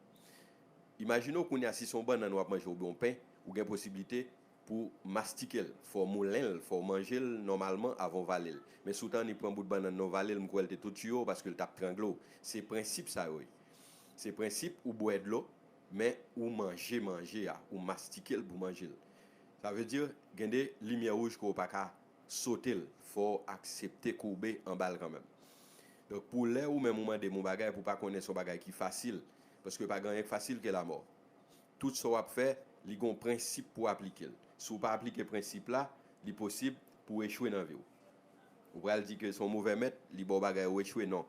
Imajine w kounye a si se yon bannann w ap manje oubyen yon pen, ou gen posiblite pou w mastike l. Fò w moulen l, fò w manje l nòmalman avan w vale l. Men si w t annik pran bout bannann nan w vale l, m kwè l te tou tiye w paske l t ap trangle w. Se prensip sa yo ye. Se prensip ou bwè dlo, men ou manje manje a, ou mastike l pou manje l. Sa vle di, gen de limyè wouj ke w pa ka sote l, fò w aksepte koube anba l kanmenm. Donk, pou lè ou menm ou mande m yon bagay, pou w pa konnen se yon bagay ki fasil, paske pa gen anyen k fasil ke lamò. Tout sa w ap fè, li gon prensip pou w aplike l. Si w pa aplike prensip la, li posib pou w echwe nan vi w. Ou pral di ke se yon movè mèt, li ba w bagay ou echwe, non.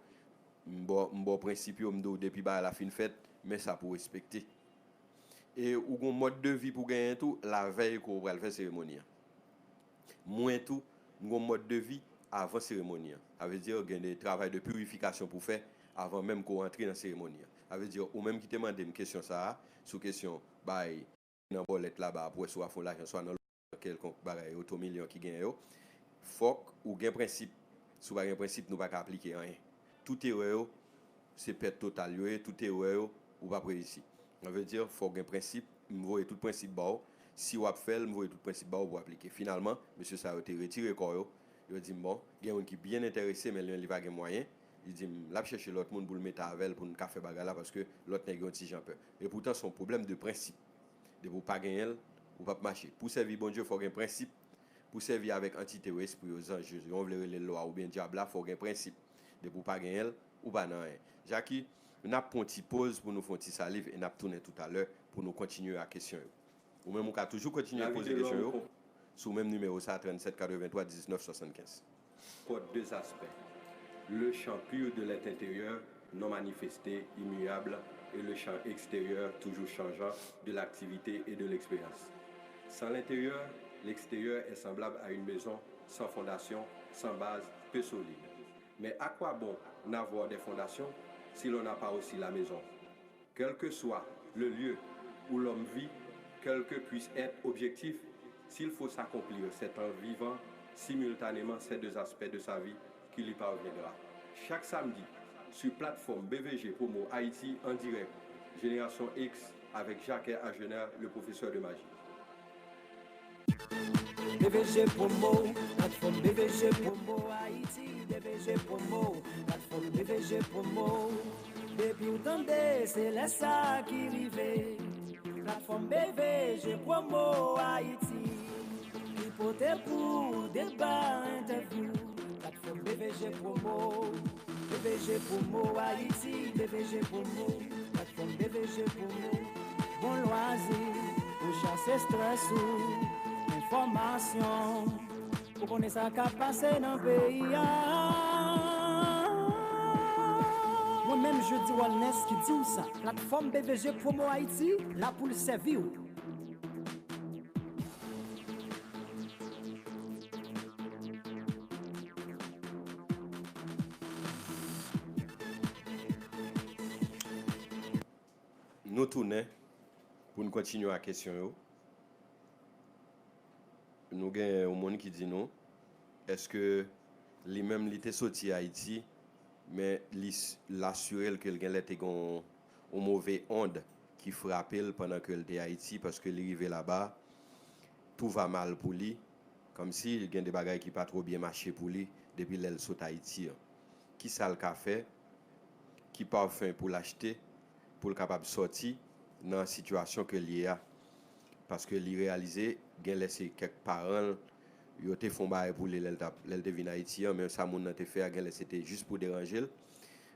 M ba w, m ba w prensip yo, m di w depi bagay la fin fèt, men sa pou w respekte. E ou gon mòd de vi pou w genyen tou, lavèy ke w pral fè seremoni an. Mwen tou, m gon mòd de vi avan seremoni an. Sa vle di, gen de travay de pirifikasyon pou w fè avan menm ke w antre nan seremoni an. Sa vle di, ou menm ki te mande m kesyon sa a, sou kesyon bay nan bòlèt laba a pou wè si w a fè yon lajan, swa nan lòt kèlkonk bagay, oto milyon ki genyen yo, fòk ou gen prensip. Si w pa gen prensip, nou pa ka aplike anyen. Tout erè yo, se pèt total yo ye, tout erè yo, ou p ap reyisi. Sa vle di, fò w gen prensip, m voye tout prensip ba w. Si w ap fè l, m voye tout prensip ba w pou w aplike. Finalman, mesye sa yo te retire kò yo. Yo di m, bon, gen youn ki byen enterese, men li, li pa gen mwayen. Li di m, l ap chèche lòt moun pou l mete avè l, pou n ka fè bagay la, paske lòt nèg yo yon ti jan pè. Epoutan, se yon pwoblèm de prensip. Depi w pa genyen l, ou p ap mache. Pou w sèvi Bondye, fò w gen prensip. Pou w sèvi avèk antite yo, espri yo, zanj yo, jan w vle rele l la, oubyen dyab la, fò w gen prensip. Depi w pa genyen l, ou pa nan anyen. Jackie, n ap pran yon ti poz pou nou fè yon ti saliv e n ap tounen toutalè pou nou kontinye ak kesyon yo. Ou menm, ou ka toujou kontinye poze kesyon yo sou menm nimewo sa, tranntsèt katrevenntwa diznèf swasannkenz. Comporte deux aspects, le champ pur de l'être intérieur, non manifesté, immuable, et le champ extérieur, toujours changeant, de l'activité et de l'expérience. Sans l'intérieur, l'extérieur est semblable à une maison sans fondation, sans base, peu solide. Mais à quoi bon n'avoir des fondations si l'on n'a pas aussi la maison ? Quel que soit le lieu où l'homme vit, quel que puisse être objectif, s'il faut s'accomplir, c'est en vivant simultanément ces deux aspects de sa vie qui lui parviendra. Chaque samedi, sur plateforme B V G Promo Haïti en direct, Génération X avec Jacques Agener, le professeur de magie. B V G Promo, plateforme B V G Promo Haïti, B V G Promo, plateforme B V G Promo. Depi w tande, se lè sa ki rive. Platfòm B V G Promo Ayiti ki pote pou ou deba, entèvyou. Platfòm B V G Promo, B V G Promo Ayiti, B V G Promo, platfòm B V G Promo. Bon lwazi pou chase estrès ou, enfòmasyon. Ou konnen sa k ap pase nan peyi a. Mwen menm Jeudy Walnes ki di w sa. Platfòm B V G Promo Ayiti la pou l sèvi w. Nou tounen pou n kontinye ak kesyon yo. Nou gen yon moun ki di nou, èske li menm li te soti Ayiti, men li l asire l ke l genlè te gen yon move ond ki frape l pandan ke l te Ayiti, paske li rive laba, tout va mal pou li, kòmsi gen de bagay ki pa twò byen mache pou li depi lè l sot Ayiti an. Kisa l ka fè? Ki pafen pou l achte pou l kapab sòti nan sitiyasyon ke l ye a? Paske li reyalize genlè se kèk paran l, yo te fè yon bagay pou li lè l t ap, lè l te vin Ayiti an, men sa moun nan te fè a, genlè se te jis pou deranje l.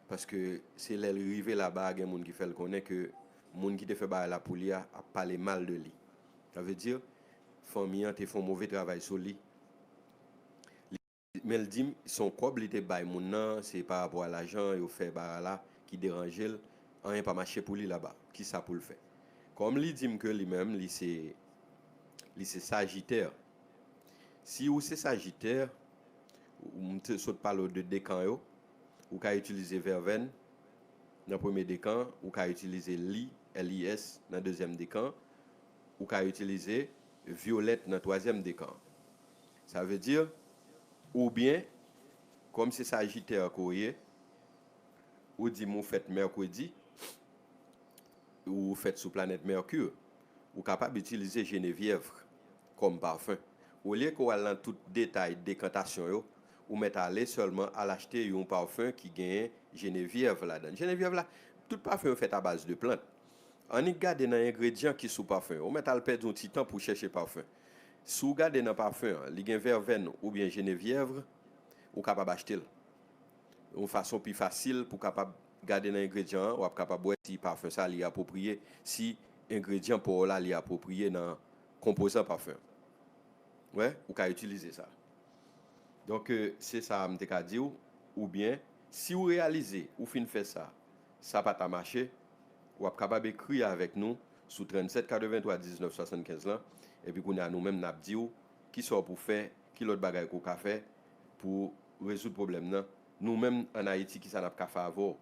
Paske se lè l rive laba a, gen moun ki fè l konnen ke moun ki te fè bagay la pou li a ap pale mal de li. Sa vle di, fanmi an te fè yon move travay sou li. Men l di m, se yon kòb li te bay moun nan, se pa rapò a lajan yo fè bagay la ki deranje l, Anyen pa mache pou li laba. Kisa pou l fè? Kòm li di m ke li menm, li se, li se Sajitè. Si ou se Sajitè, ou, m te sot pale w de dekan yo, ou ka itilize vèvèn nan premye dekan, ou ka itilize li, L I S, nan dezyèm dekan, ou ka itilize vyolèt nan twazyèm dekan. Sa vle di, oubyen, kòm se Sajitè ke w ye, ou di m ou fèt mèkredi, ou fèt sou planèt Mèki, ou kapab itilize jenevyèv kòm pafen. Olye ke w al nan tout detay dekantasyon yo, ou mèt ale sèlman al achte yon pafen ki genyen jenevyèv ladan l. Jenevyèv la, tout pafen yo fèt a baz de plant. Annik gade nan engredyan ki sou pafen yo. Ou mèt al pèdi yon ti tan pou w chèche pafen. Si w gade nan pafen an, li gen vèvèn oubyen jenevyèv, ou kapab achte l. Yon fason pi fasil pou w kapab gade nan engredyan an, w ap kapab wè si pafen sa li apwopriye, si engredyan pa w la li apwopriye nan konpozan pafen. Wè, ou ka itilize sa. Donk, euh, se sa m te ka di w, oubyen, si w reyalize ou fin fè sa, sa pa ta mache, w ap kapab ekri avèk nou sou tranntsèt katrevenntwa diznèf swasannkenz lan, epi kounye a nou menm n ap di w kisa w pou fè, ki lòt bagay ke w ka fè pou rezoud pwoblèm nan. Nou menm ann Ayiti, kisa n ap ka fè avè w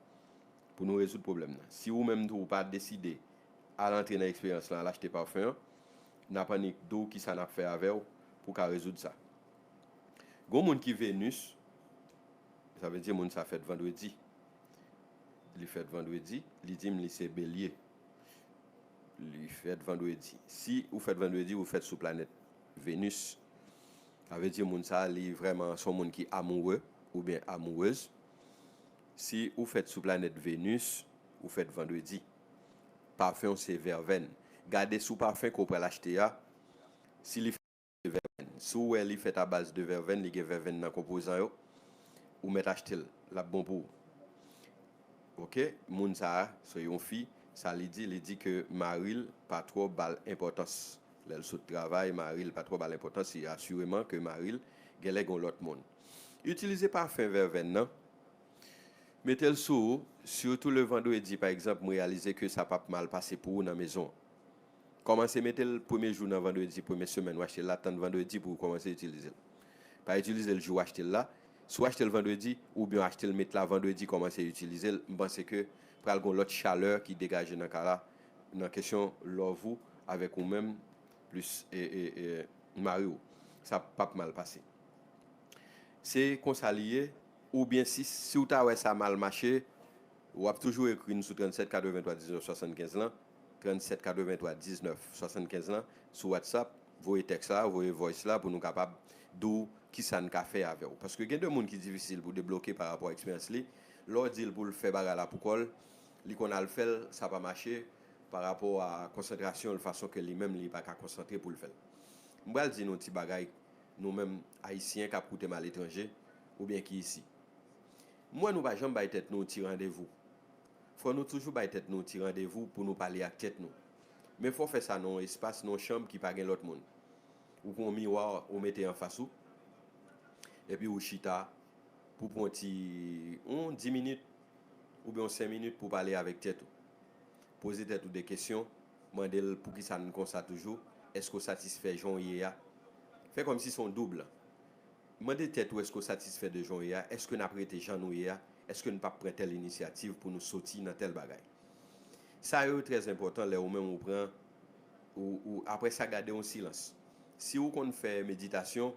pou nou rezoud pwoblèm nan? Si ou menm tou ou pa deside al antre nan eksperyans lan, al achte pafen an, n ap annik di w kisa n ap fè avè w pou w ka rezoud sa. Gon moun ki Venus, sa vle di moun sa fèt vandredi. Li fèt vandredi, li di m li se Belye. Li fèt vandredi. Si ou fèt vandredi, ou fèt sou planèt Venus. Sa vle di moun sa, li vrèman se yon moun ki amoureux oubyen amoureuse. Si ou fèt sou planèt Venus, ou fèt vandredi. Pafen w se vèvèn. Gade sou pafen ke w pral achte a, si li fèt de vèvèn. Si w wè li fèt a baz de vèvèn, li gen vèvèn nan konpozan yo, ou mèt achte l, l ap bon pou ou. Oke, moun sa a, se yon fi, sa li di, li di ke mari l pa twò ba l enpòtans. Lè l sot travay, mari l pa twò ba l enpòtans, se asireman ke mari l genlè gen yon lòt moun. Itilize pafen vèvèn nan, mete l sou ou, sitou le vandredi, pa egzanp, m reyalize ke sa p ap mal pase pou ou nan mezon an. Kòmanse mete l premye jou nan vandredi, premye semèn w achte l la, tann vandredi pou w kòmanse itilize l. Pa itilize l jou w achte l la. Si w achte l vandredi, oubyen w achte l met la vandredi, kòmanse itilize l, m panse ke pral gen yon lòt chalè ki degaje nan ka la, nan kesyon love ou avèk ou menm, plis, e, e, e, mari w. Sa p ap mal pase. Se konsa li ye, oubyen si, si w ta wè sa mal mache, w ap toujou ekri n sou tranntsèt katrevenntwa diznèf swasannkenz lan, tranntsèt katrevenntwa diznèf swasannkenz lan, sou WhatsApp, voye tèks la, voye voice la pou nou kapab di w kisa n ka fè avè w. Paske gen de moun ki difisil pou debloke pa rapò a eksperyans li. Lè w di l pou l fè bagay la pou kò l, li konn al fè l, sa pa mache pa rapò a konsantrasyon l, fason ke li menm li pa ka konsantre pou l fè l. M pral di nou ti bagay, nou menm Ayisyen k ap koute m aletranje, oubyen ki isi. M wè nou pa janm bay tèt nou ti randevou. Fò nou toujou bay tèt nou ti randevou pou nou pale ak tèt nou. Men fò w fè sa nan yon espas, nan yon chanm ki pa gen lòt moun. Ou pran yon miwa, ou mete anfas ou, epi ou chita pou pran ti, yon dis minit oubyen yon senk minit pou pale avèk tèt ou. Poze tèt ou de kesyon, mande l poukisa n konsa toujou, èske w satisfè jan w ye a? Fè kòmsi se yon doub. Mande tèt ou èske w satisfè de jan w ye a, èske n ap rete jan nou ye a, èske n p ap pran tèl inisyativ pou nou soti nan tèl bagay. Sa yo trè enpòtan lè ou menm ou pran, ou, ou, apre sa gade yon silans. Si ou konn fè meditasyon,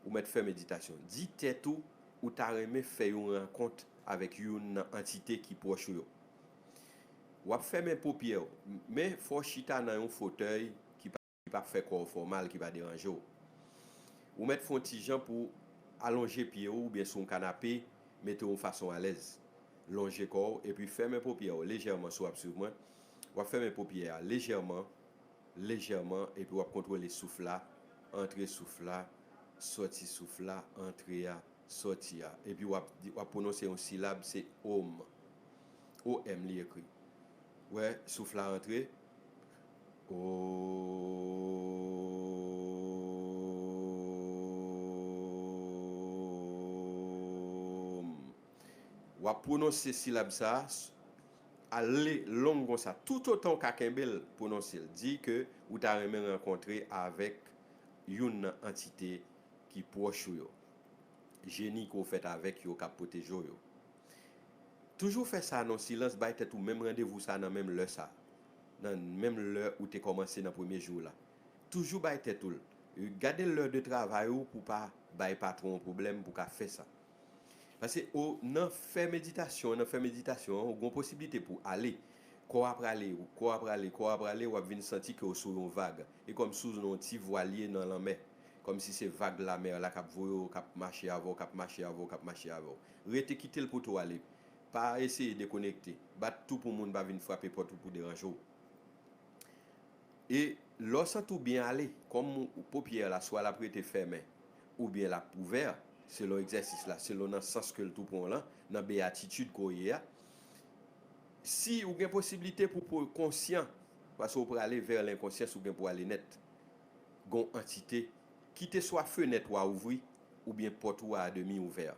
ou mèt fè meditasyon. Di tèt ou, ou ta renmen fè yon rankont avèk youn nan antite ki pwòch ou yo. W ap fèmen popyè w, men fò w chita nan yon fotèy ki pa, ki pa fè kò w fè w mal, ki pa deranje w. Ou mèt fè yon ti jan pou alonje pye w oubyen sou yon kanape, mete w yon fason alèz. Lonje kò w epi fèmen popyè w lejèman si w ap swiv mwen. W ap fèmen popyè a lejèman, lejèman, epi w ap kontwole souf la, antre souf la, sòti souf la, antre a, sòti a. Epi w ap di, w ap pwononse yon silab, se Om. O M li ekri. Wè, souf la antre. Om. W ap pwononse silab sa a, ale long konsa, toutotan w ka kenbe l, pwononse l. Di ke ou ta renmen rankontre avèk youn nan antite ki pwòch ou yo. Jeni ke w fèt avèk yo k ap pwoteje w yo. Toujou fè sa nan silans, bay tèt ou menm randevou sa nan menm lè sa, nan menm lè ou te kòmanse nan premye jou la. Toujou bay tèt ou l. Gade lè de travay ou pou pa bay patwon w pwoblèm pou ka fè sa. Paske o, nan fè meditasyon, nan fè meditasyon an, ou gen posiblite pou ale. Kò a prale, kò a prale, kò a prale, w ap vin santi ke w sou yon vag. E kòmsi w nan yon ti vwalye nan lanmè. Kòmsi se vag lamè la k ap voye w, k ap mache avè w, k ap mache avè w, k ap mache avè w. Rete kite l pote w ale. Pa eseye dekonekte. Bat tou pou moun pa vin frape pòt ou pou deranje w. E lè w santi w byen ale, kòm ou- popyè la swa l ap rete fèmen oubyen l ap ouvè, selon egzèsis la, selon nan sans ke l tou pran w lan, nan beyatitid ke w ye a, si ou gen posiblite pou, pou konsyan, paske w prale vè lenkonsyans, ou gen pou ale nèt. Gon antite, kite swa fenèt ou a ouvri, oubyen pòt ou a a demi ouvè.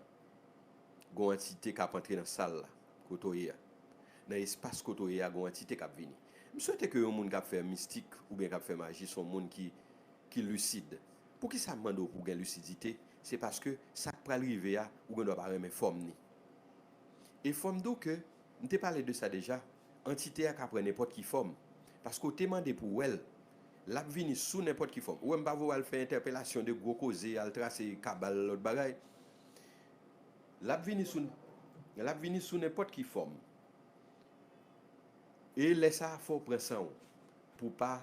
Gon antite k ap antre nan sal la, kote w ye a. Nan espas kote w ye a, gon antite k ap vini. M swete ke yon moun k ap fè mistik oubyen k ap fè maji se yon moun ki, ki lisid. Poukisa m mande w pou w gen lisidite? Se paske sa k pral rive a, ou gendwa pa renmen fòm ni. E fò m di w ke, m te pale de sa deja, antite a ka pran nenpòt ki fòm. Paske w te mande pou w wè l. L ap vini sou nenpòt ki fòm. Ou wè m pa voye w al fè entèpelasyon de gwo koze, al trase kabal, lòt bagay. L ap vini sou, l ap vini sou nenpòt ki fòm. E lè sa a, fò w pran san w pou pa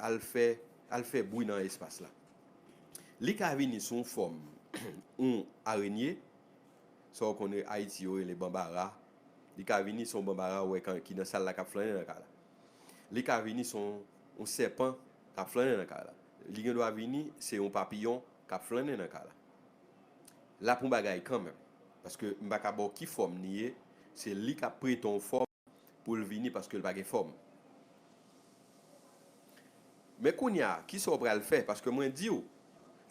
al fè, al fè bri nan espas la. Li ka vini sou yon fòm yon arenye, sa w konnen Ayiti yo rele banbara. Li ka vini se yon banbara ou wè kan- ki nan sal la k ap flannen nan kay la. Li ka vini se yon, yon sèpan k ap flannen nan kay la. Li gendwa vini se yon papiyon k ap flannen nan kay la. L ap yon bagay kanmenm. Paske m pa ka ba w ki fòm li ye, se li k ap prete yon fòm pou l vini paske l pa gen fòm. Men kounye a, kisa w pral fè? Paske mwen di w,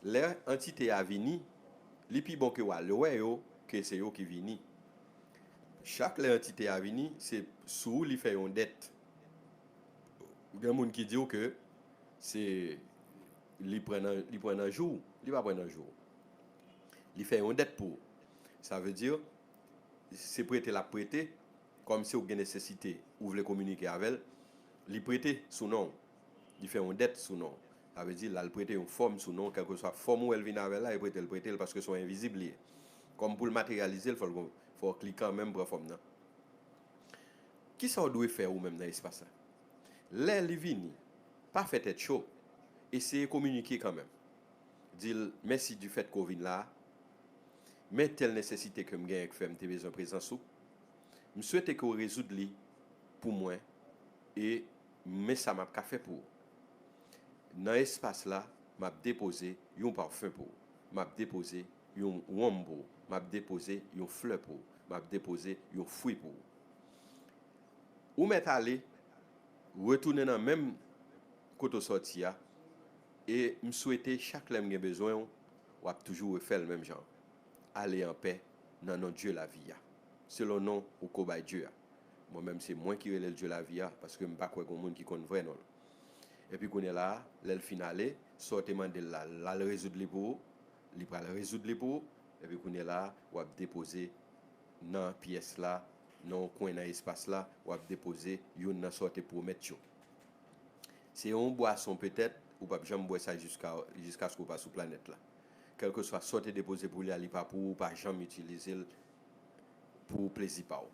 lè antite a vini, li pi bon ke w al wè yo ke se yo ki vini. Chak lè antite a vini, se sou ou li fè yon dèt. Gen moun ki di w ke se li pran nan, li pran nan jou w, li pa pran nan jou w. Li fè yon dèt pou ou. Sa vle di, se prete l ap prete, kòmsi ou gen nesesite, ou vle kominike avè l, li prete sou non w. Li fè yon dèt sou non w. Sa vle di, l al prete yon fòm sou non w, kèlkeswa fòm ou wè l vin avè l la, e prete l prete l, paske se yon envizib li ye. Kòm pou l materyalize l, fò l gon- fò w klik kanmenm pran fòm nan. Kisa w dwe fè ou menm nan espas la? Lè li vini, pa fè tèt cho. Eseye kominike kanmenm. Di l, mèsi difèt ke w vin la a. Men tèl nesesite ke m genyen k fè m te bezwen prezans ou. M swete ke w rezoud li pou mwen e men sa m ap ka fè pou ou. Nan espas la, m ap depoze yon pafen pou ou. M ap depoze yon wonm pou ou. M ap depoze yon flè pou ou. M ap depoze yon fwi pou ou. Ou mèt ale, retounen nan menm kote w sòti a, e m swete chak lè m gen bezwen w, w ap toujou refè l menm jan. Ale anpè nan non Dye lavi a. Selon non ou ko bay Dye a. Mwen menm se mwen ki rele l Dye lavi a, paske m pa kwè gon moun ki konn vrè non l. Epi kounye la a, lè l fin ale, sa w te mande l la, l al rezoud li pou ou, li pral rezoud li pou ou, epi kounye la a, w ap depoze nan pyès la, nan yon kwen nan espas la, w ap depoze youn nan sa w te pwomèt yo. Se yon bwason petèt, ou p ap janm bwè sa jiska, jiskaske w pa sou planèt la. Kèlkeswa sa w te depoze pou li a, li pa pou ou, pa janm itilize l pou plezi pa w.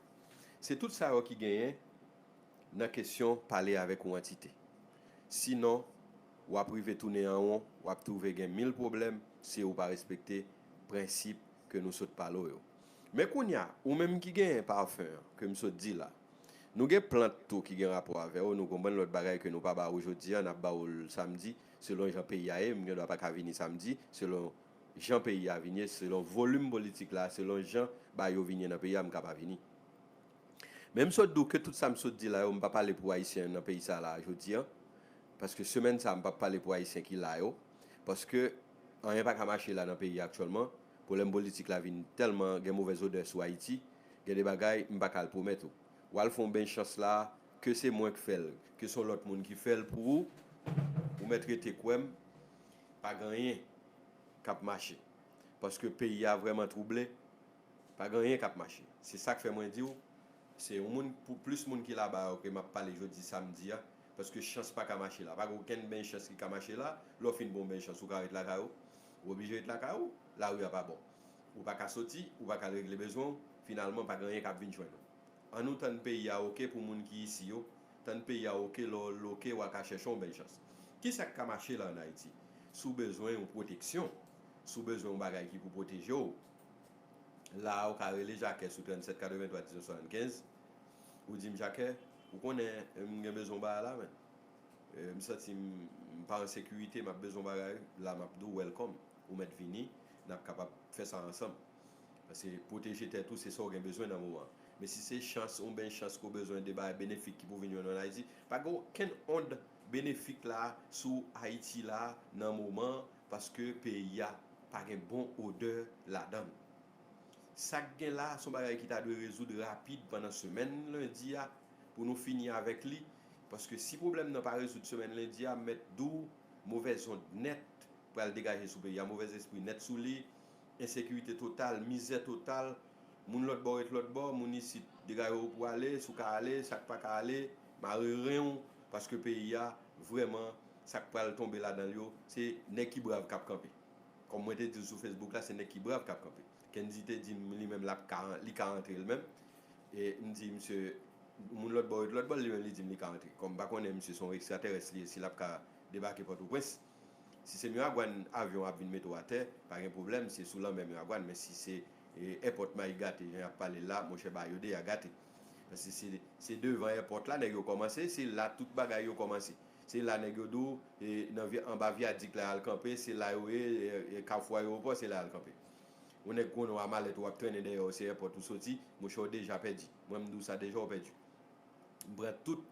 Se tout sa yo ki genyen nan kesyon pale avèk yon antite. Sinon, w ap rive tounen an won, w ap twouve gen mil pwoblèm si ou pa respekte prensip ke nou sot pale w yo. Men kounye a, ou menm ki genyen pafen an ke m sot di la, nou gen plant tou ki gen rapò avè w, nou konprann lòt bagay ke nou pa ba ou jodi a, n ap ba ou l samdi, selon jan peyi a ye, m gendwa pa ka vini samdi, selon jan peyi a vin ye, selon volim politik la, selon jan bagay yo vin ye nan peyi a, m ka pa vini. Men m sot di w ke tout sa m sot di la yo, m pa pale pou Ayisyen nan peyi sa la jodi a, paske semèn sa a m p ap pale pou Ayisyen ki la yo, paske anyen pa ka mache la nan peyi a aktyèlman, pwoblèm politik la vin tèlman gen movèz odè sou Ayiti, gen de bagay m pa ka al pwomèt ou. W al fè yon beny chans la, ke se mwen k fè l, ke se yon lòt moun ki fè l pou ou, ou mèt rete kwè m, pa gen anyen k ap mache. Paske peyi a vrèman twouble, pa gen anyen k ap mache. Se sa k fè mwen di w, se yon moun, pou plis moun ki laba yo ke m ap pale jodi samdi a, paske chans pa ka mache la. Pa gen okenn beny chans ki ka mache la. Lè w fin bon beny chans, ou ka ret lakay ou. Ou oblije ret lakay ou, lari a pa bon. Ou pa ka soti, ou pa ka al regle bezwen w, finalman pa gen anyen k ap vin jwenn ou. Ann nou tann peyi a oke pou moun ki isi yo. Tann peyi a oke, lè w loke, w a ka chèche yon bèl chans. Kisa k ka mache la ann Ayiti? Si w bezwen yon pwoteksyon, si w bezwen yon bagay ki pou pwoteje w, la a ou ka rele Jakè sou tranntsèt katrevenntwa diznèf swasannkenz. Ou di m, Jakè, ou konnen, eh, m gen bezwen yon bagay la, men. Eh, m santi m, m pa an sekirite, m ap bezwen yon bagay, la m ap di w welcome. Ou mèt vini, n ap kapab fè sa ansanm. Paske pwoteje tèt ou, se sa w gen bezwen nan moman an. Men si se chans, yon beny chans ke w bezwen, de bagay benefik ki pou vin jwenn ou ann Ayiti, pa gen okenn ond benefik la sou Ayiti la nan moman an, paske peyi a pa gen bon odè ladan l. Sa k gen la, se yon bagay ki ta dwe rezoud rapid pandan semèn lendi a, pou nou fini avèk li. Paske si pwoblèm nan pa rezoud semèn lendi a, m mèt di w, movèz ond nèt pral degaje sou peyi a, movèz espri nèt sou li, ensekirite total, mizè total, moun lòt bò ret lòt bò, moun isit degaje w pou ale, si w ka ale, sa k pa ka ale, mare ren w, paske peyi a, vrèman, sa k pral tonbe ladan l yo, se nèg ki brav k ap kanpe. Kòm mwen te di l sou Facebook la, se nèg ki brav k ap kanpe. Kendy te di m li menm l ap ka, li ka antre l menm. E m di misye, moun lòt bò yo, lòt bò, li menm li di m li ka antre. Kòm m pa konnen misye se yon ekstratèrès li ye, si l ap ka debake Pòtoprens. Si se Miragwàn avyon ap vin mete w atè, pa gen pwoblèm, se sou lanmè Miragwàn, men si se, e, èpòt Mayik gate, jan y ap pale l la, monchè, ba yo de a gate. Paske se, se devan èpòt la nèg yo kòmanse, se la tout bagay yo kòmanse. Se la nèg yo di w, e, nan vya-, anba vyadik la y al kanpe, se la yo ye, e, e, kafou ayewopò, se la y al kanpe. Yon nèg konnen w a malèt ou ap trennen dèyè w, se èpòt ou soti, monchè, w deja pèdi. Mwen, m di w sa deja, w pèdi. M pran tout,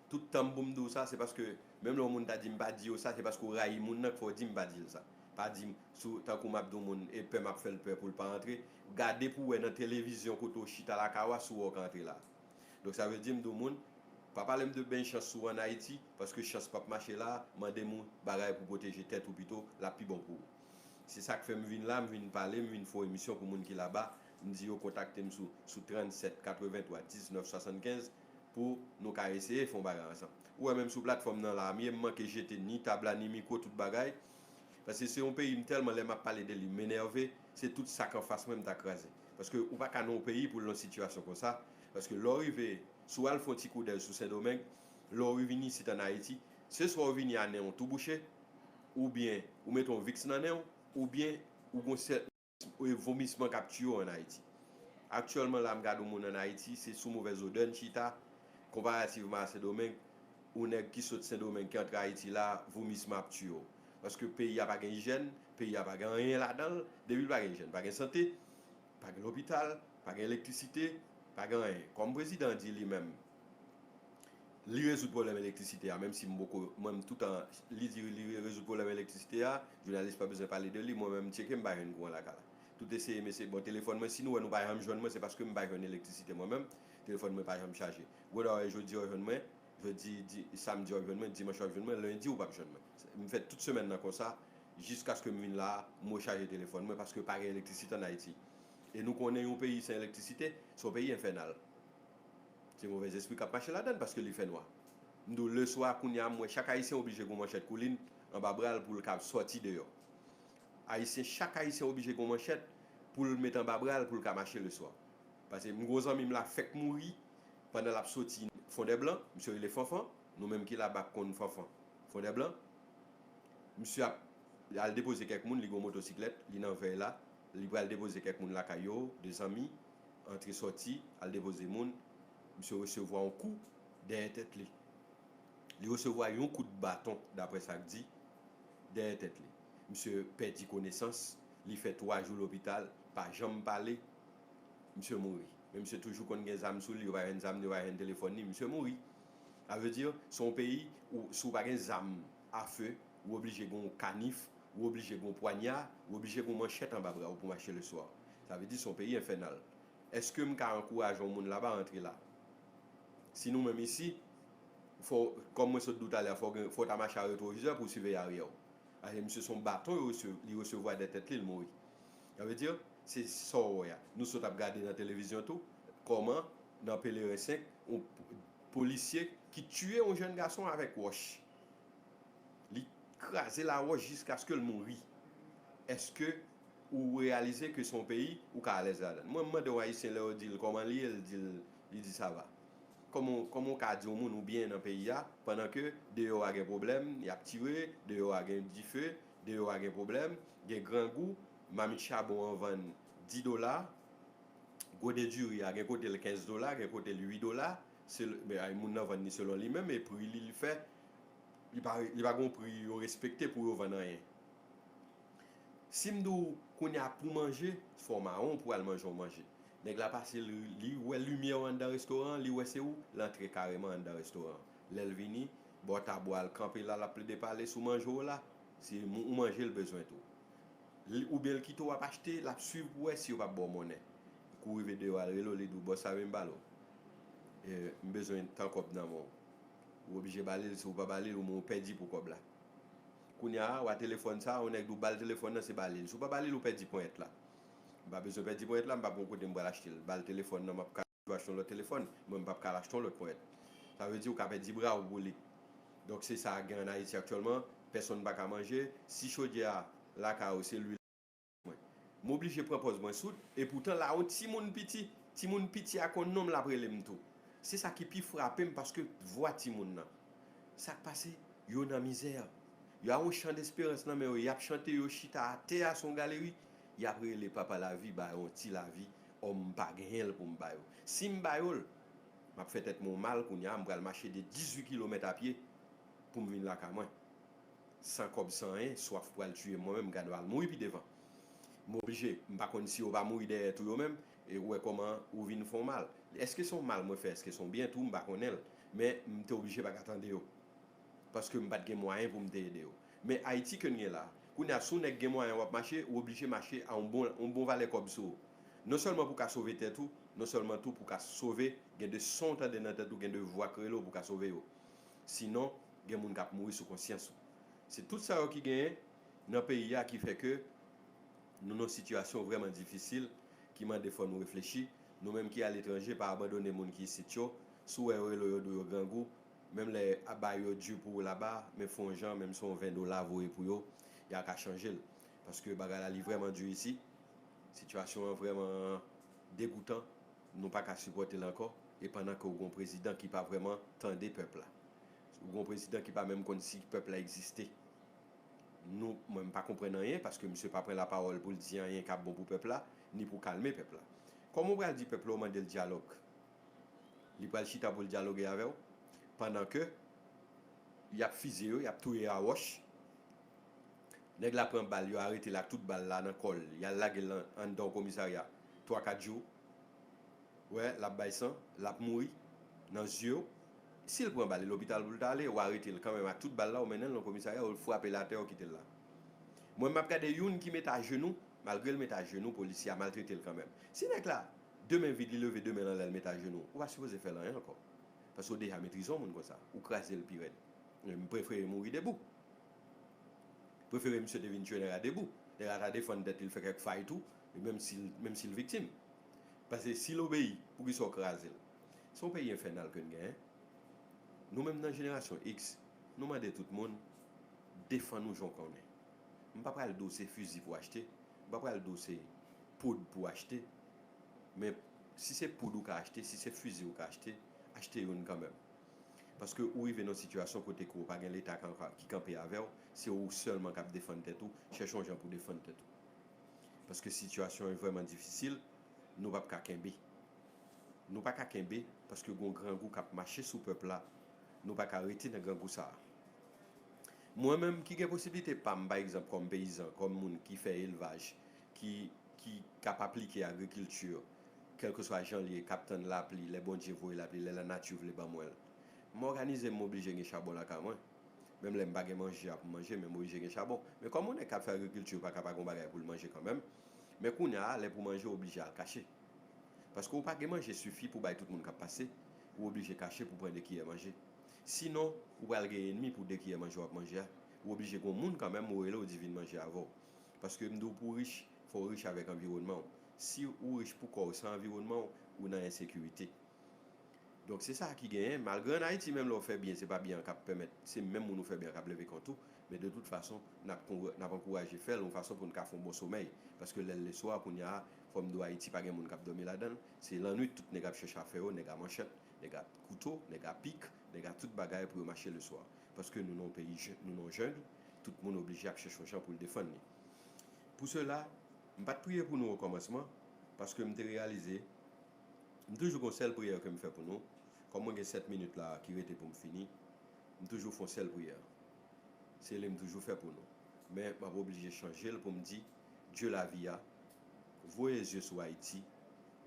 tout tan m pou m di w sa, se paske menm lè yon moun ta di m pa di yo sa, se paske w rayi moun nan k fè w di m pa di l sa. Pa di m, sou, tankou m ap di yon moun, e pè m ap fè l pè pou l pa antre. Gade pou w wè nan televizyon kote w chita lakay ou a, si w wè w ka antre la. Donk, sa vle di, m di w moun, pa pale m de beny chans sou ann Ayiti, paske chans p ap mache la, mande m yon bagay pou pwoteje tèt ou pito, l ap pi bon pou ou. Se sa k fè m vin la, m vin pale, m vin fè yon emisyon pou moun ki laba, m di yo kontakte m sou, sou tranntsèt katrevenntwa diznèf swasannkenz pou nou ka eseye fè yon bagay ansanm. Ou wè, menm sou platfòm nan la a m ye, m manke jete ni tab la, ni mikwo, tout bagay. Paske se yon peyi m tèlman, lè m ap pale de li, m enève, se tout sa k anfas mwen m ta kraze. Paske ou pa ka nan yon peyi pou l nan sitiyasyon konsa. Paske lè w rive, si w al fè yon ti koudèy sou Sendomeng, lè w vini isit ann Ayiti, se swa w vini a nen w tou bouche, oubyen ou mete yon viks nan nen w, oubyen ou gon sè-, e, vomisman k ap tiye w ann Ayiti. Aktyèlman la, m gade yon moun ann Ayiti, se sou movèz odè n chita, konparativman a Sendomeng, yon nèg ki sot Sendomeng ki antre Ayiti la, vomisman ap tiye w. Paske peyi a pa gen ijyèn, peyi a pa gen anyen ladan l, depi l pa gen ijyèn, pa gen sante, pa gen lopital, pa gen elektrisite, pa gen anyen. Kòm prezidan an di li menm, li rezoud pwoblèm elektrisite a, menm si m poko, mwen, m toutan, li di li rezoud pwoblèm elektrisite a, jounalis pa bezwen pale de li, mwen menm, m tcheke, m pa jwenn kouran lakay la. Tout eseye, mesye, bon, telefòn mwen, si nou wè nou pa janm jwenn mwen, se paske m pa jwenn elektrisite mwen menm, telefòn mwen pa janm chaje. Gwo dwa wè jodi w jwenn mwen, jodi, di, samdi w ap jwenn mwen, dimanch w ap jwenn mwen, lendi w p ap jwenn mwen. M fè tout semèn nan konsa, jiskaske m vin la, m rechaje telefòn mwen, paske pa gen elektrisite ann Ayiti. E nou konnen yon peyi san elektrisite, se yon peyi enfènal. Se movèzespri k ap mache ladan l paske li fè nwa. M di w, leswa, kounye a, m wè chak Ayisyen oblije gen yon manchèt kou li anba bra l pou l ka sòti deyò. Ayisyen, chak Ayisyen oblije gen yon manchèt pou l met anba bra l pou l ka mache leswa. Paske m gon zanmi m la fèk mouri pandan l ap soti Fondèblan, misye rele Fanfan, nou menm ki laba konn Fanfan. Fondèblan, misye ap al depoze kèk moun, li gon motosiklèt, li nan vèy la, li pral depoze kèk moun lakay yo, de zanmi, antre sòti, al depoze moun, misye resevwa yon kou dèyè tèt li. Li resevwa yon kout baton, daprè sa k di, dèyè tèt li. Misye pèdi konesans, li fè twa jou lopital, pa janm pale, misye mouri. Men misye toujou konn gen zam sou li, yo pa jwenn zam ni, yo pa jwenn telefòn ni, misye mouri. Sa vle di, se yon peyi ou, si w pa gen zam afe, ou oblije gen yon kanif, ou oblije gen yon pwanya, ou oblije gen yon manchèt anba bra w pou mache leswa. Sa vle di, se yon peyi enfènal. Èske m ka ankouraje yon moun laba antre la? Si nou menm isi, fò, kòm mwen sot di w talè a, fò w ta mache a retwovizè pou w siveye aryè w. Paske misye se yon baton yo rese- li resevwa dèyè tèt li, l mouri. Sa vle di, se sa w wè a. Nou sot ap gade nan televizyon tou, kòman nan Pelerin senk, yon polisye ki tiye yon jèn gason avèk wòch. Li kraze lawòch jiskaske l mouri. Èske ou reyalize ke se yon peyi ou ka alèz ladan l? Mwen, m mande yon Ayisyen lè yo di l kòman li ye, l di l, li di sa va. Kòman, kòman w ka di yon moun ou byen nan peyi a, pandan ke deyò a gen pwoblèm, y ap tire, deyò a gen dife, deyò a gen pwoblèm, gen grangou, mamit chabon an vann dis dola, gode diri a gen kote l kenz dola, gen kote l uit dola, se, men, ay, moun nan vann li selon li menm, e pri li, li fè, li pa, li pa gen yon pri yo respekte pou yo vann anyen. Si m di w kounye a pou manje, fò w mawon pou w al manje yon manje. Nèg la pase, li, li wè limyè w anndan restoran an, li wè se ou, l antre kareman anndan restoran an. Lè l vini, bò tab ou a, l kanpe la, l ap plede pale sou manje w la. Se ou manje l bezwen tou. Oubyen l kite w ap achte, l ap swiv pou wè si yo p ap ba w monnen. Kou w rive deyò a, l rele w, li di w, bòs, sa vin ba l ou. E, m bezwen tan kòb nan men w. Ou oblije ba li l, si w pa ba li l, ou menm ou pèdi pou kòb la. Kounye a, w a telefòn sa, yon nèg di w ba l telefòn nan, se ba li l. Si w pa ba li l, ou pèdi ponyèt la. M pa bezwen pèdi ponyèt la, m pa gon kote m pral achte l. Ba l telefòn nan, m ap ka achte yon lòt telefòn, mwen m p ap ka al achte yon lòt ponyèt. Sa vle di ou ka pèdi bra w pou li. Donk se sa k gen ann Ayiti aktyèlman, pèsonn pa ka manje, si chodyè a lakay ou se lwil mwen. M oblije pran pòz mwen soud, epoutan la yon timoun piti, timoun piti a konn non m l ap rele m tou. Se sa ki pi frape m paske vwa timoun nan. Sa k pase? Yo nan mizè. Yo a yon chan desperans nan men yo, y ap chante, yo chita atè a sou yon galeri, y ap rele papa lavi ba yo yon ti lavi, ò m pa genyen l pou m ba yo. Si m ba yo l, m ap fè tèt mwen yon mal kounye a, m pral mache de dizuit kilomèt a pye pou m vin lakay mwen. San kòb, san anyen, swaf pral tiye m mwen menm, m ka pral mouri pi devan. M oblije, m pa konn si yo pa mouri dèyè tou yo menm, e ou wè kòman ou vin fè yon mal. Èske se yon mal mwen fè, èske se yon byen tou, m pa konnen l. Men m te oblije pa ka tande yo. Paske m pa t gen mwayen pou m te ede yo. Men Ayiti ke n gen la, kounye a, si w nèg gen mwayen w ap mache, ou oblije mache a yon bon, yon bon valè kòb sou ou. Non sèlman pou w ka sove tèt ou, non sèlman tou pou w ka sove, gen de son w tande nan tèt ou, gen de vwa k rele w pou w ka sove yo. Sinon, gen moun k ap mouri sou konsyans ou. Se tout sa yo ki genyen nan peyi a ki fè ke nou nan sitiyasyon vrèman difisil, ki mande fò nou reflechi. Nou menm ki aletranje, pa abandone moun ki isit yo. Si w wè yo rele w, yo di w yo grangou, menm lè a bay yo di pou w laba, men fè yon jan, menm si yon ven dola voye pou yo, y a ka chanje l. Paske bagay la, li vrèman di isi. Sitiyasyon an vrèman degoutan. Nou pa ka sipòte l ankò. E pandan ke w gen yon prezidan ki pa vrèman tande pèp la. Ou gen yon prezidan ki pa menm konn si pèp la egziste. Nou, mwen, m pa konprann anyen, paske misye pa pran lapawòl pou l di anyen k ap bon pou pèp la, ni pou kalme pèp la. Kòman w pral di pèp la w mande l dyalòg? Li pral chita pou l dyaloge avè w, pandan ke y ap fizye yo, y ap touye yo a wòch. Nèg la pran bal, yo arete l ak tout bal la nan kò l, y al lage l an- anndan yon komisarya twa, kat jou. Wè, l ap bay san, l ap mouri nan zye w. Si l pran bal, e lopital pou l ta ale, ou arete l kanmenm ak tout bal la, ou mennen l nan komisarya, ou frape l atè, ou kite l la. Mwen, m ap gade youn ki met ajenou, malgre l met ajenou, polisye a maltrete l kanmenm. Si nèg la, de men vid, li leve de men l anlè, l met ajenou, ou pa sipoze fè l anyen ankò. Paske w deja metrize yon moun konsa, ou kraze l pi rèd. M prefere mouri debou. Prefere misye te vin tiye nèg la debou. Nèg la ta defann tèt li, l fè kèk fay tou, menm si l, menm si l viktim. Paske si l obeyi, poukisa w kraze l? Se yon peyi enfènal ke n genyen. Nou menm nan jenerasyon X, nou mande tout moun defann ou jan w konnen. M pa pral di w se fizi pou w achte, m pa pral di w se poud pou w achte, men si se poud ou ka achte, si se fizi ou ka achte, achte youn kanmenm. Paske ou rive nan yon sitiyasyon kote ke w pa gen Leta ki, ki kanpe avè w, se ou sèlman k ap defann tèt ou, chèche yon jan pou defann tèt ou. Paske sitiyasyon an vrèman difisil, nou p ap ka kenbe. Nou pa ka kenbe, paske gen yon grangou k ap mache sou pèp la, nou pa ka rete nan grangou sa a. Mwen menm ki gen posiblite pa m, pa egzanp, kòm peyizan, kòm moun ki fè elvaj, ki, ki k ap aplike agrikilti, kèlkeswa jan l ye, k ap tann lapli, lè Bondye voye lapli, lè lanati vle ban mwen l. M òganize m, m oblije gen chabon lakay mwen. Menm lè m pa gen manje a pou m manje, men m oblije gen chabon. Men kòm yon nèg k ap fè agrikilti pa ka pa gen yon bagay pou l manje kanmenm, men kounye a, lè pou manje, w oblije al kache. Paske w pa gen manje sifi pou bay tout moun k ap pase. ou oblije kache pou pran de kiyè manje. Sinon, ou pral gen enmi pou de kiyè manje w ap manje a. Ou oblije gen yon moun kanmenm ou rele, ou di vin manje avè w. Paske m di w, pou w rich, fò w rich avèk anviwònman w. Si ou rich pou kò w san anviwònman w, ou nan ensekirite. Donk, se sa ki genyen. Malgre ann Ayiti, menm lè w fè byen, se pa byen an k ap pèmèt, se menm moun ou fè byen an k ap leve kont ou. Men de tout fason, n ap, n ap ankouraje fè l yon fason pou n ka fè yon bon somèy. Paske lè l leswa, kounye a, fò m di w, Ayiti pa gen moun k ap dòmi ladan l. Se lannwit tout nèg ap chèche afè yo, nèg a manchèt, nèg a kouto, nèg a pik, nèg a tout bagay pou yo mache leswa. Paske nou nan yon peyi, nou nan yon jeng, tout moun oblije ap chèche yon jan pou l defann li. Pou sela, m pa t priye pou nou okòmansman, paske m te reyalize, m toujou gen yon sèl priyè ke m fè pou nou. Kòm mwen gen sèt minit la ki rete pou m fini, m toujou fè yon sèl priyè. Se li m toujou fè pou nou. Men m ap oblije chanje l pou m di, Dye lavi a, voye zye sou Ayiti,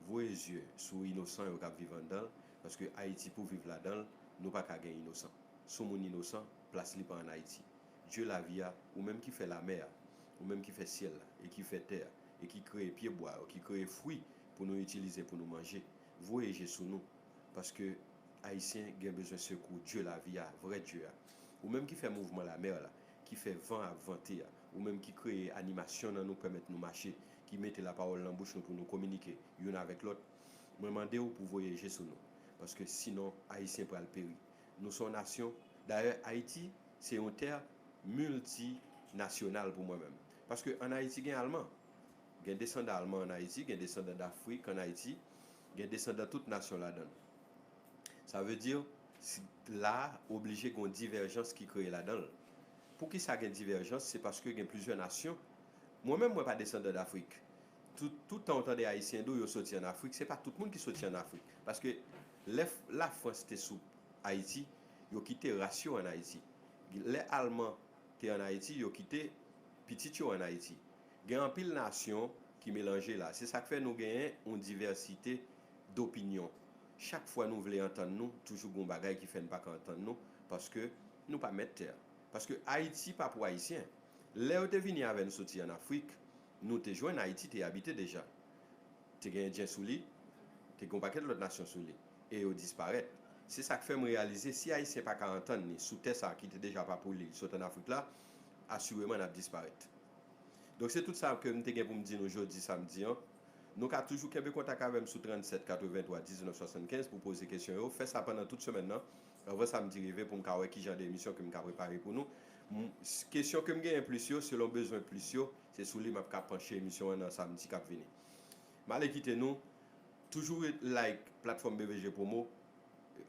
voye zye sou inosan yo k ap viv anndan l, paske Ayiti pou viv ladan l, nou pa ka gen inosan. Si yon moun inosan, plas li pa ann Ayiti. Dye lavi a, ou menm ki fè lamè a, ou menm ki fè syèl la, e ki fè tè a, e ki kreye pyebwa yo, ki kreye fwi pou nou itilize pou nou manje, voye je sou nou. Paske Ayisyen gen bezwen sekou Dye lavi a, vrè Dye a. Ou menm ki fè mouvman lamè la, ki fè van ap vante a, ou menm ki kreye animasyon nan nou, pèmèt nou mache, ki mete lapawòl nan bouch nou pou nou kominike youn avèk lòt, mwen mande w pou voye je sou nou. Paske sinon, Ayisyen pral peri. Nou se yon nasyon. Dayè, Ayiti se yon tè miltinasyonal pou mwen menm. Paske ann Ayiti gen Alman, gen desandan Alman ann Ayiti, gen desandan Dafrik ann Ayiti, gen desandan tout nasyon ladan l. Sa vle di, si, la, oblije gen yon divèjans ki kreye ladan l. Poukisa gen divèjans? Se paske gen plizyè nasyon. Mwen menm, mwen pa desandan Dafrik. Tout, tout tan w tande Ayisyen di w yo soti ann Afrik, se pa tout moun ki soti ann Afrik. Paske lè F-, Lafrans te sou Ayiti, yo kite ras yo ann Ayiti. Lè Alman te ann Ayiti, yo kite pitit yo ann Ayiti. Gen anpil nasyon ki melanje la. Se sa k fè nou genyen yon divèsite dopinyon. Chak fwa nou vle antann nou, toujou gen yon bagay ki fè n pa ka antann nou, paske nou pa mèt tè a. Paske Ayiti pa pou Ayisyen. Lè yo te vini avè n soti ann Afrik, nou te jwenn Ayiti te abite deja. Te gen Endyen sou li, te gen yon pakèt lòt nasyon sou li, e yo disparèt. Se sa k fè m reyalize, si Ayisyen pa ka antann li sou tè sa a ki te deja pa pou li, li sot ann Afrik la, asireman n ap disparèt. Donk, se tout sa ke m te gen pou m di nou jodi samdi an. Nou ka toujou kenbe kontak avè m sou trannsèt katrevenntwa diznèf swasannkenz pou poze kesyon yo. Fè sa pandan tout semèn nan, anvan samdi rive, pou m ka wè ki jan de emisyon ke m ka prepare pou nou. M, s-, kesyon ke m genyen plis yo, selon bezwen plis yo, se sou li m ap ka panche emisyon an nan samdi k ap vini. M ale kite nou. Toujou ret like platfòm B V G Promo,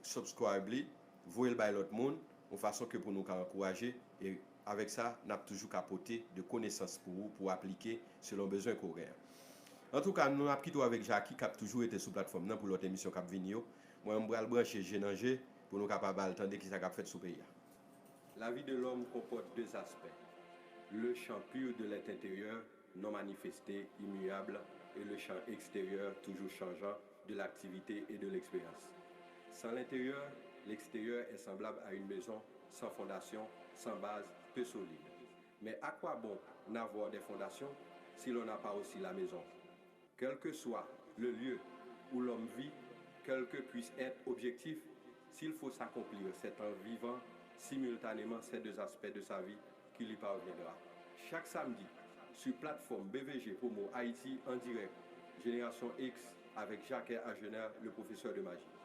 subscribe li, voye l bay lòt moun, yon fason ke pou nou ka ankouraje, e avèk sa, n ap toujou ka pote de konesans pou ou, pou w aplike selon bezwen ke w genyen. Antouka, nou ap kite w avèk Jacky, k ap toujou rete sou platfòm nan pou lòt emisyon k ap vini yo. Mwen, m pral branche je nan je, pou nou ka pa ba l tande kisa k ap fèt sou peyi a. La vie de l'homme comporte deux aspects, le champ pur de l'être intérieur, non manifesté, immuable, et le champ extérieur, toujours changeant, de l'activité et de l'expérience. Sans l'intérieur, l'extérieur est semblable à une maison sans fondation, sans base, peu solide. Mais à quoi bon n'avoir des fondations si l'on n'a pas aussi la maison ? Quel que soit le lieu où l'homme vit, quel que puisse être objectif, s'il faut s'accomplir, c'est en vivant simultanément ces deux aspects de sa vie qui lui parviendra. Chaque samedi, sur plateforme B V G Promo Haïti en direct, Génération X avec Jacques Agener, le professeur de magie.